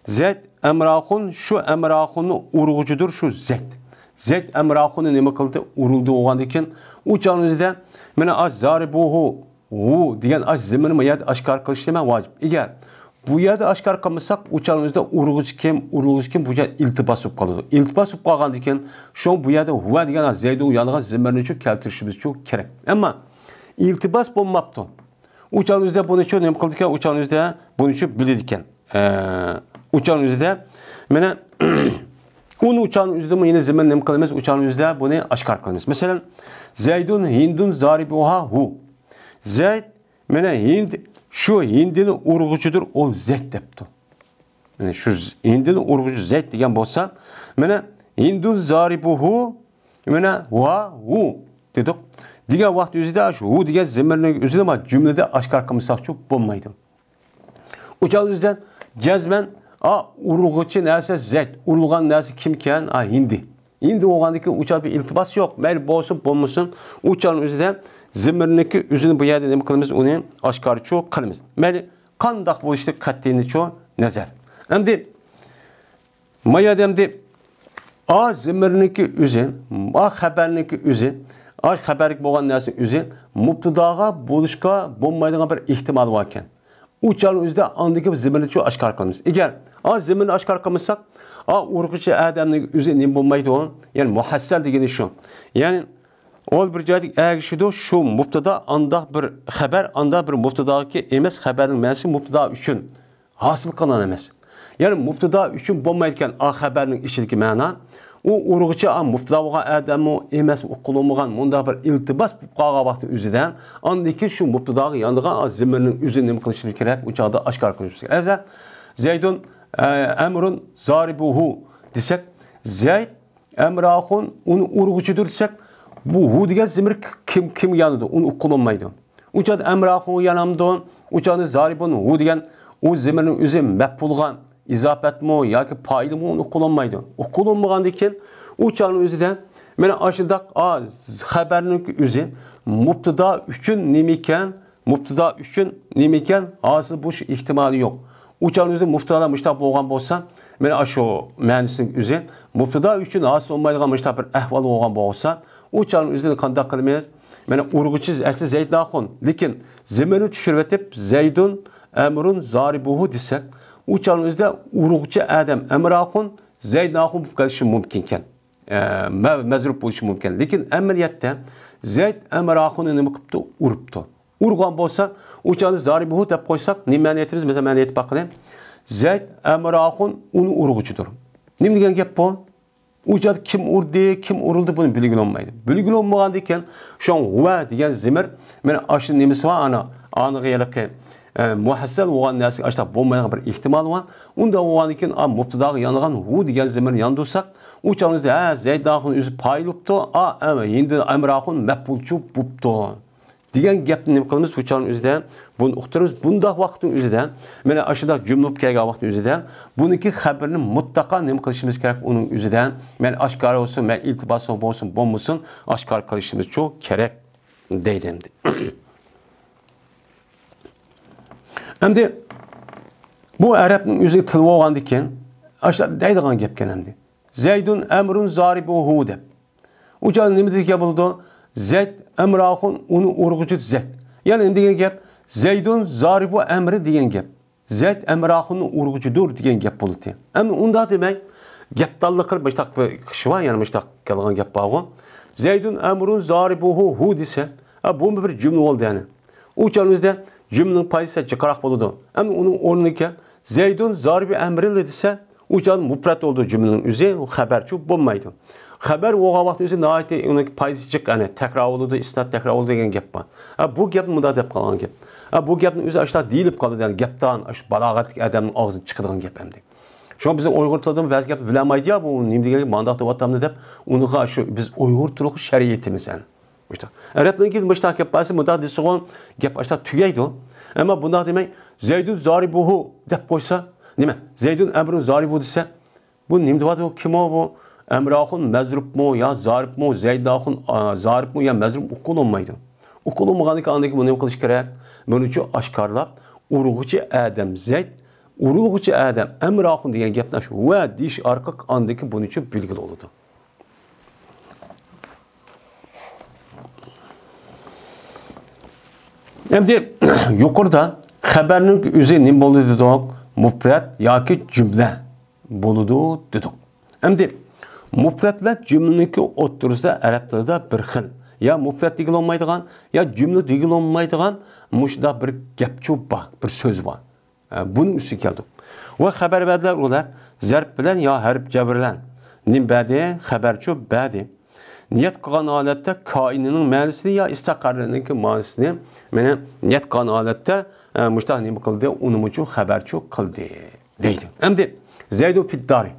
زەيد ئەمراخۇن، شۇ ئەمراخۇننى ئۇرغۇچىدۇر شۇ زەيد. زەيد ئەمراخۇننى نېمە قىلدى؟ ئۇرۇلدى بولغاندىكىن، ئۇ چاغنىڭ ئۆزىدە مانا ئاز زارىبۇھۇ، ھۇ دېگەن ئاز زېمىرنى ما يەردە ئاشكارا قىلىش نېمە ۋاجىپ. ئەگەر بۇ يەردە ئاشكارا قىلمىساق، ئۇ چاغنىڭ ئۆزىدە ئۇرغۇچى كىم، ئۇرۇلغۇچى كىم، بۇ يەر ئىلتىباس بولۇپ قالىدۇ. ئىلتىباس بولۇپ قالغاندىكىن، شۇڭا بۇ يەردە ھۇۋا دېگەن زەيدۇ يانىغان زېمىرنىچۇ كەلتۈرۈشىمىزچۇ كېرەك. ئەمما ئىلتىباس بولماپتۇ. ئۇ چاغنىڭ ئۆزىدە بۇنىچۇ نېمە قىلىدىكەن؟ ئۇ چاغنىڭ ئۆزىدە بۇنىچۇ بىلىدىكەن. ئە، ئۇ چاغنىڭ ئۆزىدە مانا ئۇنى ئۇ چاغنىڭ ئۆزىدىمۇ يەنە زېمىر نېمە قىلىمىز؟ ئۇ چاغنىڭ ئۆزىدە بۇنى ئاشكارا قىلىمىز. مەسىلەن، زەيدۇن ھىندۇن زارىبۇھا ھۇ. زەيد مانا ھىند، شۇ ھىندىنى ئۇرغۇچىدۇر ئۇ زەيد دەپتۇ. مانا شۇ ز-، ھىندىنى ئۇرغۇچى زەيد دېگەن بولسا، مانا ھىندۇن زارىبۇھۇ، مانا ھۇ، ھۇ دېدۇق. دېگەن ۋاقىت ئۆزىدە شۇ ھۇ دېگەن زېمىرنىڭ ئۆزىنى ما جۈملىدە ئاشكارا قىلمىساقچۇ بولمايدۇ. ئۇ چاغ ئۆزىدە جەزمەن، ئا، ئۇرغۇچى نەرسە زەيد، ئۇرۇلغان نەرسە كىمكەن؟ ئا، ھىندى. ھىندى بولغاندىكىن ئۇ چاغ بىر ئىلتىباس يوق. مەيلى بولسۇن، بولمىسۇن، ئۇ چاغنىڭ ئۆزىدە زېمىرنىڭكى ئۆزىنى بۇ يەردە نېمە قىلىمىز؟ ئۇنى ئاشكارىچۇ قىلىمىز. مەيلى قانداق بولۇشىدىن قەتئىينەزەر. ئەمدى ما يەردە ئەمدى ئا زېمىرنىڭكى ئۆزى، ئا خەبەرنىڭكى ئۆزى، ئا خەبەرلىك بولغان نەرسىنىڭ ئۆزى مۇپتىداغا بولۇشقا بولمايدىغان بىر ئېھتىمال باركەن. ئۇ چاغنىڭ ئۆزىدە ئاندىكى زېمىرنىچۇ ئاشكارا قىلىمىز. ئەگەر ئا زېمىرنى ئاشكارا قىلمىساق، ئا ئۇرغۇچى ئادەمنىڭ ئۆزى نېمە بولمايدۇ؟ يەنى مۇھەسسەل دېگىنى شۇ. يەنى ئۇ بىر جايدىكى ئەگىشىدۇ، شۇ مۇپتىدا ئانداق بىر خەبەر، ئانداق بىر مۇپتىداكى ئەمەس، خەبەرنىڭ مەنىسى مۇپتىدا ئۈچۈن ھاسىل قىلىنغان ئەمەس. يەنى مۇپتىدا ئۈچۈن بولمايدىكەن ئا خەبەرنىڭ ئىچىدىكى مەنا. ئۇ ئۇرغۇچى ئا مۇپتىدا بولغان ئادەممۇ ئەمەس، ئۇقۇلۇنمىغان مۇنداق بىر ئىلتىباس بولۇپ قالغان ۋاقىتنىڭ ئۆزىدە، ئاندىن كېيىن شۇ مۇپتىداغا يانىدىغان ئا زېمىرنىڭ ئۆزىنى نېمە قىلىشىمىز كېرەك؟ ئۇ چاغدا ئاشكارا قىلىشىمىز كېرەك. ئەزە زەيدۇن، ئە، ئەمرۇن زارىبۇھۇ دېسەك، زەيد ئەمراخۇن ئۇنى ئۇرغۇچىدۇر دېسەك، بۇ ھۇ دېگەن زېمىر كىم، كىمگە يانىدۇ؟ ئۇنى ئۇقۇلۇنمايدۇ. ئۇ چاغدا ئەمراخۇنغا يانامدۇ؟ ئۇ چاغدا زارىبۇن ھۇ دېگەن ئۇ زېمىرنىڭ ئۆزى مەپئۇلغا ئىزاپەتمۇ ياكى پائىلمۇ ئۇنى ئۇقۇلۇنمايدۇ. ئۇقۇلۇنمىغاندىن كېيىن، ئۇ چاغنىڭ ئۆزىدە مانا ئاشۇنداق، ئا، خەبەرنىڭ ئۆزى مۇبتىدا ئۈچۈن نېمە ئىكەن، مۇبتىدا ئۈچۈن نېمە ئىكەن، ھاسىل بولۇش ئېھتىمالى يوق. ئۇ چاغنىڭ ئۆزى مۇبتىدا مۇشتاق بولغان بولسا، مانا ئاشۇ مەنىسىنىڭ ئۆزى مۇبتىدا ئۈچۈن ھاسىل بولمايدىغان مۇشتاق بىر ئەھۋال بولغان بولسا، ئۇ چاغنىڭ ئۆزىنى قانداق قىلىمىز؟ مانا ئۇرغۇچى ئەسلى زەيدۇن ئاخۇن، لېكىن زېمىرنى چۈشۈرۈۋېتىپ، زەيدۇن ئەمرۇن زارىبۇھۇ دېسەك، ئۇ چاغنىڭ ئۆزىدە ئۇرغۇچى ئادەم ئەمر ئاخۇن، زەيدۇن ئاخۇن بولۇپ قېلىشى مۇمكىنكەن. ئە، مە-، مەزرۇپ بولۇشى مۇمكىن. لېكىن ئەمەلىيەتتە زەيد ئەمر ئاخۇننى نېمە قىپتۇ؟ ئۇرۇپتۇ. ئۇرغان بولسا، ئۇ چاغدا زارىبۇھۇ دەپ قويساق، نېمە مەنە ئېيتىمىز؟ مەسىلەن، مەنە ئېيتىپ باققىلى. زەيد ئەمر ئاخۇن ئۇنى ئۇرغۇچىدۇر. نېمە دېگەن گەپ بۇ؟ ئۇ جايدا كىم ئۇردى، كىم ئۇرۇلدى، بۇنى بىلگىلى بولمايدۇ. بىلگىلى بولمىغاندىن كېيىن، شۇڭا ھۇۋە دېگەن زېمىر، مانا ئاشۇ نېمىسى بار، ئانا، ئانىغا ھېلىقى، ئە، مۇھەسسەل بولغان نەرسىگە ئاشۇنداق بولمايدىغان بىر ئېھتىمال بار. ئۇنداق بولغاندىن كېيىن، ئا، مۇبتىداغا يانغان ھۇ دېگەن زېمىرنى ياندۇرساق، ئۇ چاغدا، ھە، زەيدۇن ئاخۇن ئۆزى پائىل بوپتۇ، ئا، ئەمە، ئەمدى ئەمر ئاخۇن مەپئۇلچۇ بوپتۇ. دېگەن گەپنى نېمە قىلىمىز؟ بۇ چاغنىڭ ئۆزىدە بۇنى ئۇقتۇرىمىز. بۇنداق ۋاقىتنىڭ ئۆزىدە، مانا ئاشۇنداق جۈملە بولۇپ كەلگەن ۋاقىتنىڭ ئۆزىدە، بۇنىڭكى خەبىرىنى مۇتلەقا نېمە قىلىشىمىز كېرەك؟ ئۇنىڭ ئۆزىدە، مەن ئاشكارا بولسۇن، مەن ئىلتىپات بولسۇن، بولمىسۇن، ئاشكارا قىلىشىمىزچۇ كېرەك دەيدۇ ئەمدى. ئەمدى بۇ ئەرەبنىڭ ئۆزى تىل بولغاندىكىن، ئاشۇنداق دەيدىغان گەپكەن ئەمدى. زەيدۇن ئەمرۇن زارىبۇھۇ دەپ. ئۇ جايدا نېمە دېگەن بولىدۇ؟ زەيد ئەمر ئاخۇن ئۇنى ئۇرغۇچى زەيد. يەنى نېمە دېگەن گەپ؟ زەيدۇن زارىبۇ ئەمرى دېگەن گەپ. زەيد ئەمر ئاخۇننى ئۇرغۇچىدۇر دېگەن گەپ بولىدۇ. ئەمما ئۇنداق دېمەي، گەپدانلىق قىلىپ مۇشتاق بىر قىلىش بار، يەنى مۇشتاق كەلگەن گەپ بارغۇ. زەيدۇن ئەمرۇن زارىبۇھۇ ھۇ دېسە، ھە، بۇمۇ بىر جۈملە بولدى يەنى. ئۇ چاغنىڭ ئۆزىدە جۈملىنىڭ پايدىسى جىقراق بولىدۇ. ئەمما ئۇنىڭ ئورنىغا زەيدۇن زارىبۇ ئەمرىن دېسە، ئۇ چاغدا مۇپرەت بولىدۇ جۈملىنىڭ ئۆزى، ئۇ خەبەرچۇ بولمايدۇ. خەبەر بولغان ۋاقىتنىڭ ئۆزى ناھايىتى ئۇنىڭ پايدىسى جىق، يەنى تەكرار بولىدۇ، ئىسناد تەكرار بولىدۇ دېگەن گەپ بار. ھە، بۇ گەپنى مۇنداق دەپ قالغان گەپ. ھە، بۇ گەپنى ئۆزى ئاشۇنداق دېيىلىپ قالىدۇ، يەنى گەپدان، ئاشۇ بالاغەتلىك ئادەمنىڭ ئاغزىدىن چىقىدىغان گەپ ئەمدى. شۇڭا بىزنىڭ ئۇيغۇر تىلىدىمۇ بەزى گەپنى بىلەلمەيدۇ، يا بۇ نېمە دېگەن، مانداق دەۋاتامدۇ دەپ، ئۇنىڭغا شۇ بىز ئۇيغۇر تىلىغا شەرت ئېيتىمىز ئەمدى. مۇشۇنداق. ئەرەبنىڭكى مۇشۇنداق گەپ بارسا، مۇنداق دېسىغۇ، گەپ ئاشۇنداق تۈگەيدۇ. ئەمما بۇنداق دېمەي، زەيدۇن زارىبۇھۇ دەپ قويسا، نېمە؟ زەيدۇن ئەمرۇن زارىبۇ دېسە، بۇ نېمە دەۋاتىدۇ؟ كىم ئۇ بۇ؟ ئەمر ئاخۇن مەزرۇبمۇ يا زارىبمۇ، زەيدۇن ئاخۇن، ئا، زارىبمۇ يا مەزرۇب ئۇقۇلۇنمايدۇ. ئۇقۇلۇنمىغاندىكىن ئاندىن كېيىن بۇنى نېمە قىلىش كېرەك؟ بۇنىڭ ئۈچۈن ئاشكارىلاپ، ئۇرغۇچى ئادەم زەيد، ئۇرۇلغۇچى ئادەم ئەمر ئاخۇن دېگەن گەپنى شۇ ۋە دېيىش ئارقىلىق ئاندىن كېيىن بۇنىڭ ئۈچۈن بىلگىلى بولىدۇ. ئەمدى يۇقىرىدا خەبەرنىڭ ئۆزى نېمە بولىدۇ دېدۇق؟ مۇپرەت ياكى جۈملە بولىدۇ دېدۇق. ئەمدى مۇپرەت بىلەن جۈملىنىڭكى ئوتتۇرىسىدا ئەرەب تىلىدا بىر خىل، يا مۇپرەت دېگىلى بولمايدىغان، يا جۈملە دېگىلى بولمايدىغان مۇشۇنداق بىر گەپچۇ بار، بىر سۆز بار. ئە، بۇنىڭ ئۈستىگە كەلدۇق. ۋە خەبەر بەردىلەر ئۇلار زەرپ بىلەن يا ھەرپ جەر بىلەن. نېمە بەردى؟ خەبەرچۇ بەردى. نىيەت قىلغان ھالەتتە كائىننىڭ مەنىسىنى يا ئىستەقەررىنىڭكى مەنىسىنى، مانا، نىيەت قىلغان ھالەتتە، ئە، مۇشتاق نېمە قىلدى؟ ئۇنىمۇچۇ خەبەرچۇ قىلدى، دەيدۇ. ئەمدى زەيدۇ فىددارى.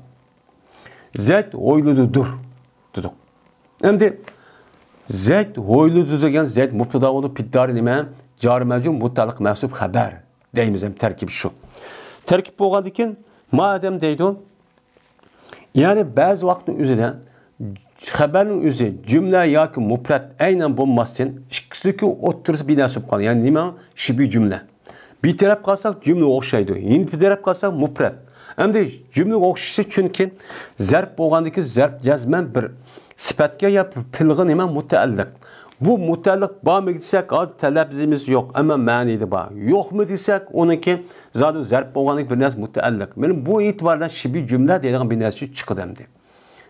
زەيد ھويلىدىدۇر دېدۇق. ئەمدى زەيد ھويلىدىدۇ دېگەن زەيد مۇبتىدا بولىدۇ، فىددارى نېمە؟ جارى مەجرۇر مۇتەئەللىق مەنسۇب خەبەر دەيمىز ھەم تەركىبى شۇ. تەركىب بولغاندىن كېيىن مادەم دەيدۇ. يەنى بەزى ۋاقىتنىڭ ئۆزىدە خەبەرنىڭ ئۆزى جۈملە ياكى مۇپرەت ئەينەن بولماستىن ئىككىسىنىڭكى ئوتتۇرىسى بىناسىپ قالغان. يەنى نېمە؟ شىبىھ جۈملە. بىر تەرەپ قالساق جۈملىگە ئوخشايدۇ، يەنە بىر تەرەپ قالساق مۇپرەت. ئەمدى جۈملىگە ئوخشىشى چۈنكى زەرپ بولغاندىكى زەرپ جەزمەن بىر سۈپەتكە يا پېئىلغا نېمە؟ مۇتەئەللىق. بۇ مۇتەئەللىق بارمىدى دېسەك، ھازىر تەلەپپۇزىمىز يوق، ئەمما مەنىدە بار. يوقمۇ دېسەك، ئۇنىڭكى زادى زەرپ بولغاندىكى بىر نەرسە مۇتەئەللىق. مانا بۇ ئېتىبار بىلەن شىبىھ جۈملە دەيدىغان بىر نەرسە چىقىدۇ ئەمدى.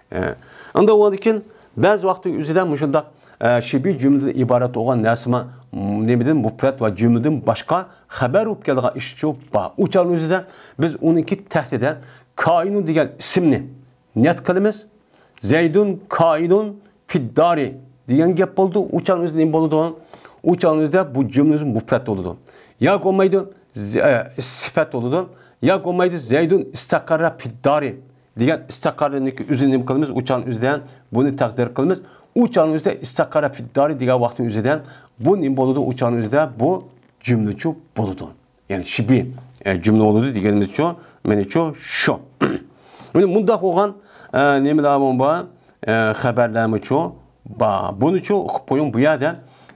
ئە، ئاندىن ئۇنىڭدىن كېيىن بەزى ۋاقىتتا ئۆزىدە مۇشۇنداق، ئە، شىبىھ جۈملىدىن ئىبارەت بولغان نەرسىمۇ، م، نېمىدىن مۇپرەت ۋە جۈملىدىن باشقا خەۋەر بولۇپ كېلىدىغان ئىشچۇ بار. ئۇ چاغنىڭ ئۆزىدە بىز ئۇنىڭكى تەھتىدە كائىنۇن دېگەن ئىسىمنى نەت قىلىمىز. زەيدۇن كائىنۇن فىددارى دېگەن گەپ بولىدۇ. ئۇ چاغنىڭ ئۆزىدە نېمە بولىدۇ؟ ئۇ چاغنىڭ ئۆزىدە بۇ جۈملىمىز مۇپرەت بولىدۇ. ياكى بولمايدۇ، ز-، ئە، سۈپەت بولىدۇ. ياكى بولمايدۇ، زەيدۇن ئىستەقەررە فىددارى دېگەن ئىستەقەررىنىڭكى ئۆزىنى نېمە قىلىمىز؟ ئۇ چاغنىڭ ئۆزىدە بۇنى تەقدىر قىلىمىز. ئۇ چاغنىڭ ئۆزىدە ئىستەقەررە فىددارى دېگەن ۋاقىتنىڭ ئۆزىدە بۇ نېمە بولىدۇ؟ ئۇ چاغنىڭ ئۆزىدە بۇ جۈملىچۇ بولىدۇ. يەنى شىبىھ، ئە، جۈملە بولىدۇ دېگىنىمىزچۇ، مېنىچۇ شۇ. مانا مۇنداق بولغان، ئە، نېمىلەرمۇ بار؟ ئە، خەۋەرلەرمىچۇ بار. بۇنىچۇ ئوقۇپ قويۇڭ بۇ يەردە.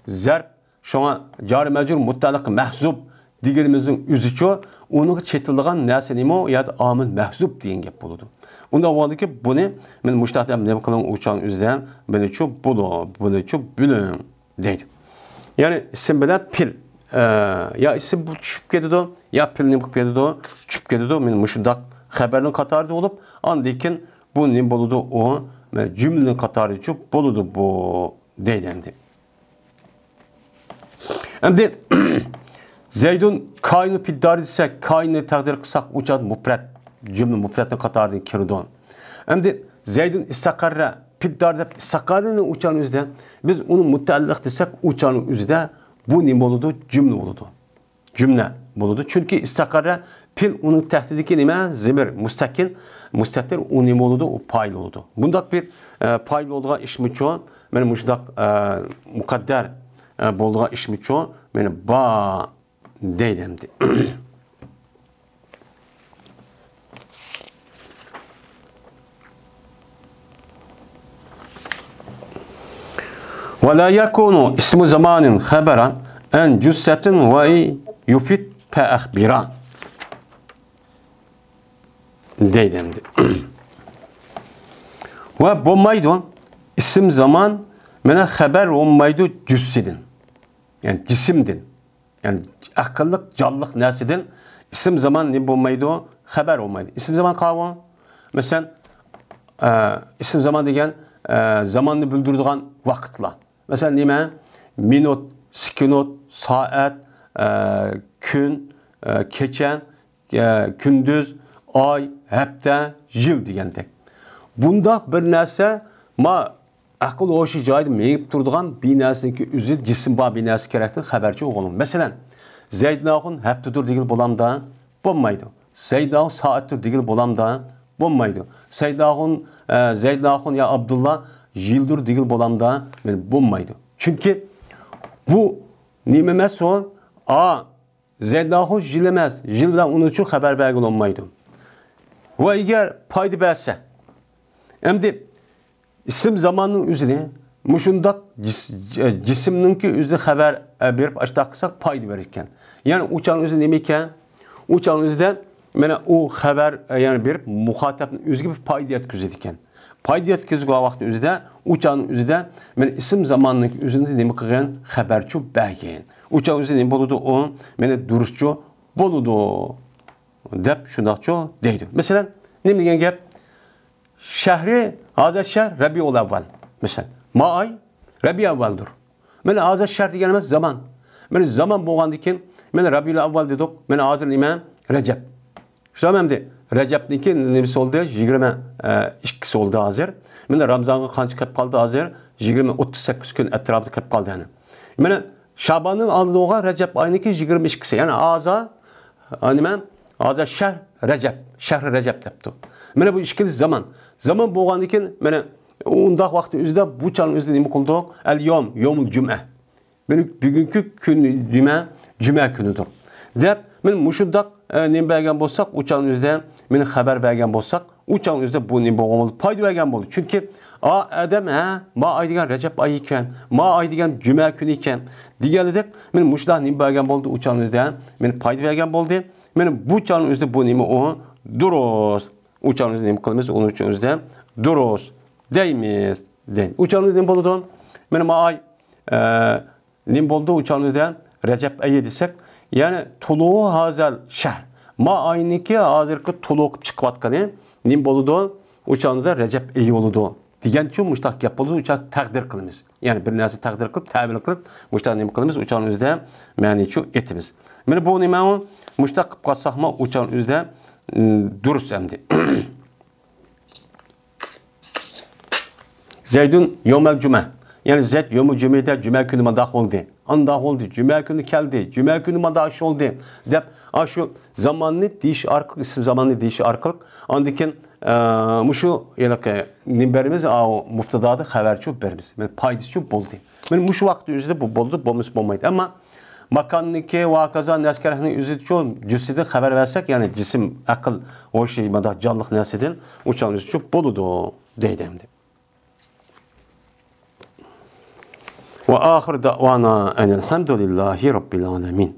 زەرپ، شۇڭا جارى مەجرۇر مۇتەئەللىق مەھزۇپ دېگىنىمىزنىڭ ئۆزىچۇ، ئۇنىڭغا چېتىلىدىغان نەرسە نېمە؟ ئۇ يەردە ئامىل مەھزۇپ دېگەن گەپ بولىدۇ. ئۇنداق بولغاندىكىن بۇنى مەن مۇشۇنداق دەپ نېمە قىلىڭ، ئۇچان ئۆزىدە بۇنىچۇ بولۇڭ، بۇنىچۇ بۆلۈڭ دەيدۇ. يەنى ئىسىم بىلەن پېئىل، ئە، يا ئىسىم بۇ چۈشۈپ كېتىدۇ، يا پېئىل نېمە قىلىپ كېتىدۇ؟ چۈشۈپ كېتىدۇ. مانا مۇشۇنداق خەۋەرنىڭ قاتارىدا بولۇپ، ئاندىن كېيىن بۇ نېمە بولىدۇ؟ ئۇ، مانا جۈملىنىڭ قاتارىدىچۇ بولىدۇ بۇ دەيدۇ ئەمدى. ئەمدى زەيدۇن كائىنۇ فىددارى دېسەك، كائىننى تەقدىر قىلساق، ئۇ چاغدا مۇپرەت، جۈملە مۇپرەتنىڭ قاتارىدىن كىرىدۇ. ئەمدى زەيدۇن ئىستەقەررە فىددار دەپ ئىستەقەررىنى ئۇچان ئۆزىدە، بىز ئۇنى مۇتەئەللىق دېسەك، ئۇچان ئۆزىدە بۇ نېمە بولىدۇ؟ جۈملە بولىدۇ. جۈملە بولىدۇ. چۈنكى ئىستەقەررە پېئىل ئۇنىڭ تەھتىدىكى نېمە؟ زېمىر، مۇستەقىل، مۇستەتىر ئۇ نېمە بولىدۇ؟ ئۇ پائىل بولىدۇ. بۇنداق بىر، ئە، پائىل بولىدىغان ئىشمىچۇ، مانا مۇشۇنداق، ئە، مۇقەددەر، ئە، بولىدىغان ئىشمىچۇ، مانا بار دەيدۇ ئەمدى. ولا يكون اسم زمان خبرا عن جثة وإن يفد فأخبرا دەيدۇ ئەمدى. ۋە بولمايدۇ، ئىسىم زامان مانا خەۋەر بولمايدۇ جۈسسىدىن، يەنى جىسىمدىن. يەنى ئەقىللىق، جانلىق نەرسىدىن ئىسىم زامان نېمە بولمايدۇ؟ خەۋەر بولمايدۇ. ئىسىم زامان قاۋۇ؟ مەسىلەن، ئە، ئىسىم زامان دېگەن، ئە، زاماننى بىلدۈرىدىغان ۋاقىتلار. مەسىلەن، نېمە؟ مىنۇت، سېكۇنت، سائەت، ئە، كۈن، ئە، كېچە، ئە، كۈندۈز، ئاي، ھەپتە، يىل دېگەندەك. بۇنداق بىر نەرسە، ما، ئەقىل ھوشى جايىدا مېڭىپ تۇرىدىغان بىر نەرسىنىڭكى ئۆزى، جىسىم بار بىر نەرسە كېرەكتىن خەۋەرچى ئوغلۇم. مەسىلەن، زەيدىن ئاخۇن ھەپتىدۇر دېگىلى بولامدا؟ بولمايدۇ. زەيدىن ئاخۇن سائەتتۇر دېگىلى بولامدا؟ بولمايدۇ. زەيدىن ئاخۇن، ئە، زەيدىن ئاخۇن يا ئابدۇللا يىلدۇر دېگىلى بولامدا؟ مانا بولمايدۇ. چۈنكى بۇ نېمە ئەمەس ئۇ؟ ئا، زەيدىن ئاخۇن يىل ئەمەس، يىل بىلەن ئۇنىڭ ئۈچۈن خەۋەر بەرگىلى بولمايدۇ. ۋە ئەگەر پايدا بەرسە، ئەمدى ئىسىم زاماننىڭ ئۆزىنى مۇشۇنداق جىس-، جە-، جىسىمنىڭكى ئۆزىنى خەۋەر، ئە، بېرىپ ئاشتاق قىلساق پايدا بېرىدىكەن. يەنى ئۇچان ئۆزى نېمە ئىكەن؟ ئۇچان ئۆزىدە مانا ئۇ خەۋەر، ئە، يەنى بېرىپ مۇخاتەپنىڭ ئۆزىگە بىر پايدا يەتكۈزىدىكەن. پايدا يەتكۈزگەن ۋاقىتنىڭ ئۆزىدە، ئۇچاننىڭ ئۆزىدە مانا ئىسىم زاماننىڭكى ئۆزىنى نېمە قىلغان؟ خەۋەرچۇ بەرگەن. ئۇچان ئۆزى نېمە بولىدۇ؟ ئۇ مانا دۇرۇسچۇ بولىدۇ دەپ شۇنداقچۇ دەيدۇ. مەسىلەن، نېمە دېگەن گەپ؟ شەھرى، ھازىر شەھر رەبىئۇل ئەۋۋەل. مەسىلەن، ما ئاي رەبىئۇل ئەۋۋەلدۇر. مانا ھازىر شەھر دېگەن ئەمەس، زامان. مانا زامان بولغاندىن كېيىن، مانا رەبىئۇل ئەۋۋەل دېدۇق، مانا ھازىر نېمە؟ رەجەب. شۇنداقمۇ ئەمدى؟ رەجەبنىڭكى نېمىسى بولدى؟ يىگىرمە ئىككىسى بولدى ھازىر. مانا رامزانغا قانچە قېلىپ قالدى ھازىر؟ يىگىرمە، ئوتتۇز سەككىز كۈن ئەتراپىدا قېلىپ قالدى يەنە. مانا شاباننىڭ ئالدىدا بولغان رەجەب ئاينىڭكى يىگىرمە ئىككىسى، يەنى ھازا، ئا، نېمە؟ ھازا شەھر رەجەب، شەھرى رەجەب دەپتۇ. مانا بۇ ئىككىلىسى زامان. زامان بولغاندىن كېيىن، مانا ئۇنداق ۋاقىتنىڭ ئۆزىدە بۇ چاغنىڭ ئۆزىدە نېمە قىلدۇق؟ ئەل يوم، يومۇل جۈمئە. مانا بۈگۈنكى كۈن نېمە؟ جۈمە كۈنىدۇر. دەپ، مانا مۇشۇنداق، ئە، نېمە بەرگەن بولساق، ئۇ چاغنىڭ ئۆزىدە مانا خەۋەر بەرگەن بولساق، ئۇ چاغنىڭ ئۆزىدە بۇ نېمە بولغان بولدى؟ پايدا بەرگەن بولدى. چۈنكى، ئا، ئادەم، ھە، ما ئاي دېگەن رەجەب ئايى ئىكەن، ما ئاي دېگەن جۈمە كۈنى ئىكەن دېگەنلىدەك، مانا مۇشۇنداق نېمە بەرگەن بولدى؟ ئۇ چاغنىڭ ئۆزىدە مانا پايدا بەرگەن بولدى. مانا بۇ چاغنىڭ ئۆزىدە بۇ نېمە ئۇ؟ دۇرۇس. ئۇ چاغنىڭ ئۆزىدە نېمە قىلىمىز؟ ئۇنىڭ ئۈچۈن ئۆزىدە دۇرۇس دەيمىز. دەيمىز. ئۇ چاغنىڭ ئۆزىدە نېمە بولىدۇ؟ مانا ما ئاي، ئە، نېمە بولدى ئۇ چاغنىڭدا؟ رەجەب ئېيى دېسەك، يەنى تۇلۇئۇ ھازەل شەھر. ما ئاينىڭكى ھازىرقى تۇلۇ قىلىپ چىقىۋاتقىنى نېمە بولىدۇ؟ ئۇ چاغنىڭدا رەجەب ئېيى بولىدۇ دېگەنچۇ مۇشتاق گەپ بولىدۇ. ئۇ چاغ تەقدىر قىلىمىز. يەنى بىر نەرسە تەقدىر قىلىپ، تەۋىل قىلىپ، مۇشتاق نېمە قىلىمىز؟ ئۇ چاغنىڭ ئۆزىدە مەنىچۇ ئېيتىمىز. مانا بۇ نېمە ئۇ؟ مۇشتاق قىلىپ قالساقمۇ ئۇ چاغنىڭ ئۆزىدە، ئىم، دۇرۇس ئەمدى. زەيدۇن يومەل جۈمە. يەنى زەيد يومۇل جۈمىدە، جۈمە كۈنى مانداق بولدى، ئانداق بولدى، جۈمە كۈنى كەلدى، جۈمە كۈنى مانداق ئىش بولدى دەپ، ئاشۇ زاماننى دېيىش ئارقىلىق، ئىسىم زاماننى دېيىش ئارقىلىق، ئاندىن كېيىن، ئە، مۇشۇ ھېلىقى نېمە بېرىمىز؟ ئاۋۇ مۇبتادادا خەۋەرچۇ بېرىمىز. مانا پايدىسىچۇ بولدى. مانا مۇشۇ ۋاقىتنىڭ ئۆزىدە بۇ بولدى، بولمىسا بولمايدۇ. ئەمما ماكاندىكى ۋە ھاكازا نەرسە-كەرەكنى ئۆزىچۇ جىسىدىن خەۋەر بەرسەك، يەنى جىسىم، ئەقىل، ھوش، مانداق جانلىق نەرسىدىن ئۇ چاغدا ئۆزىچۇ بولىدۇ دەيدۇ ئەمدى. وآخر دعوانا أن الحمد لله رب العالمين.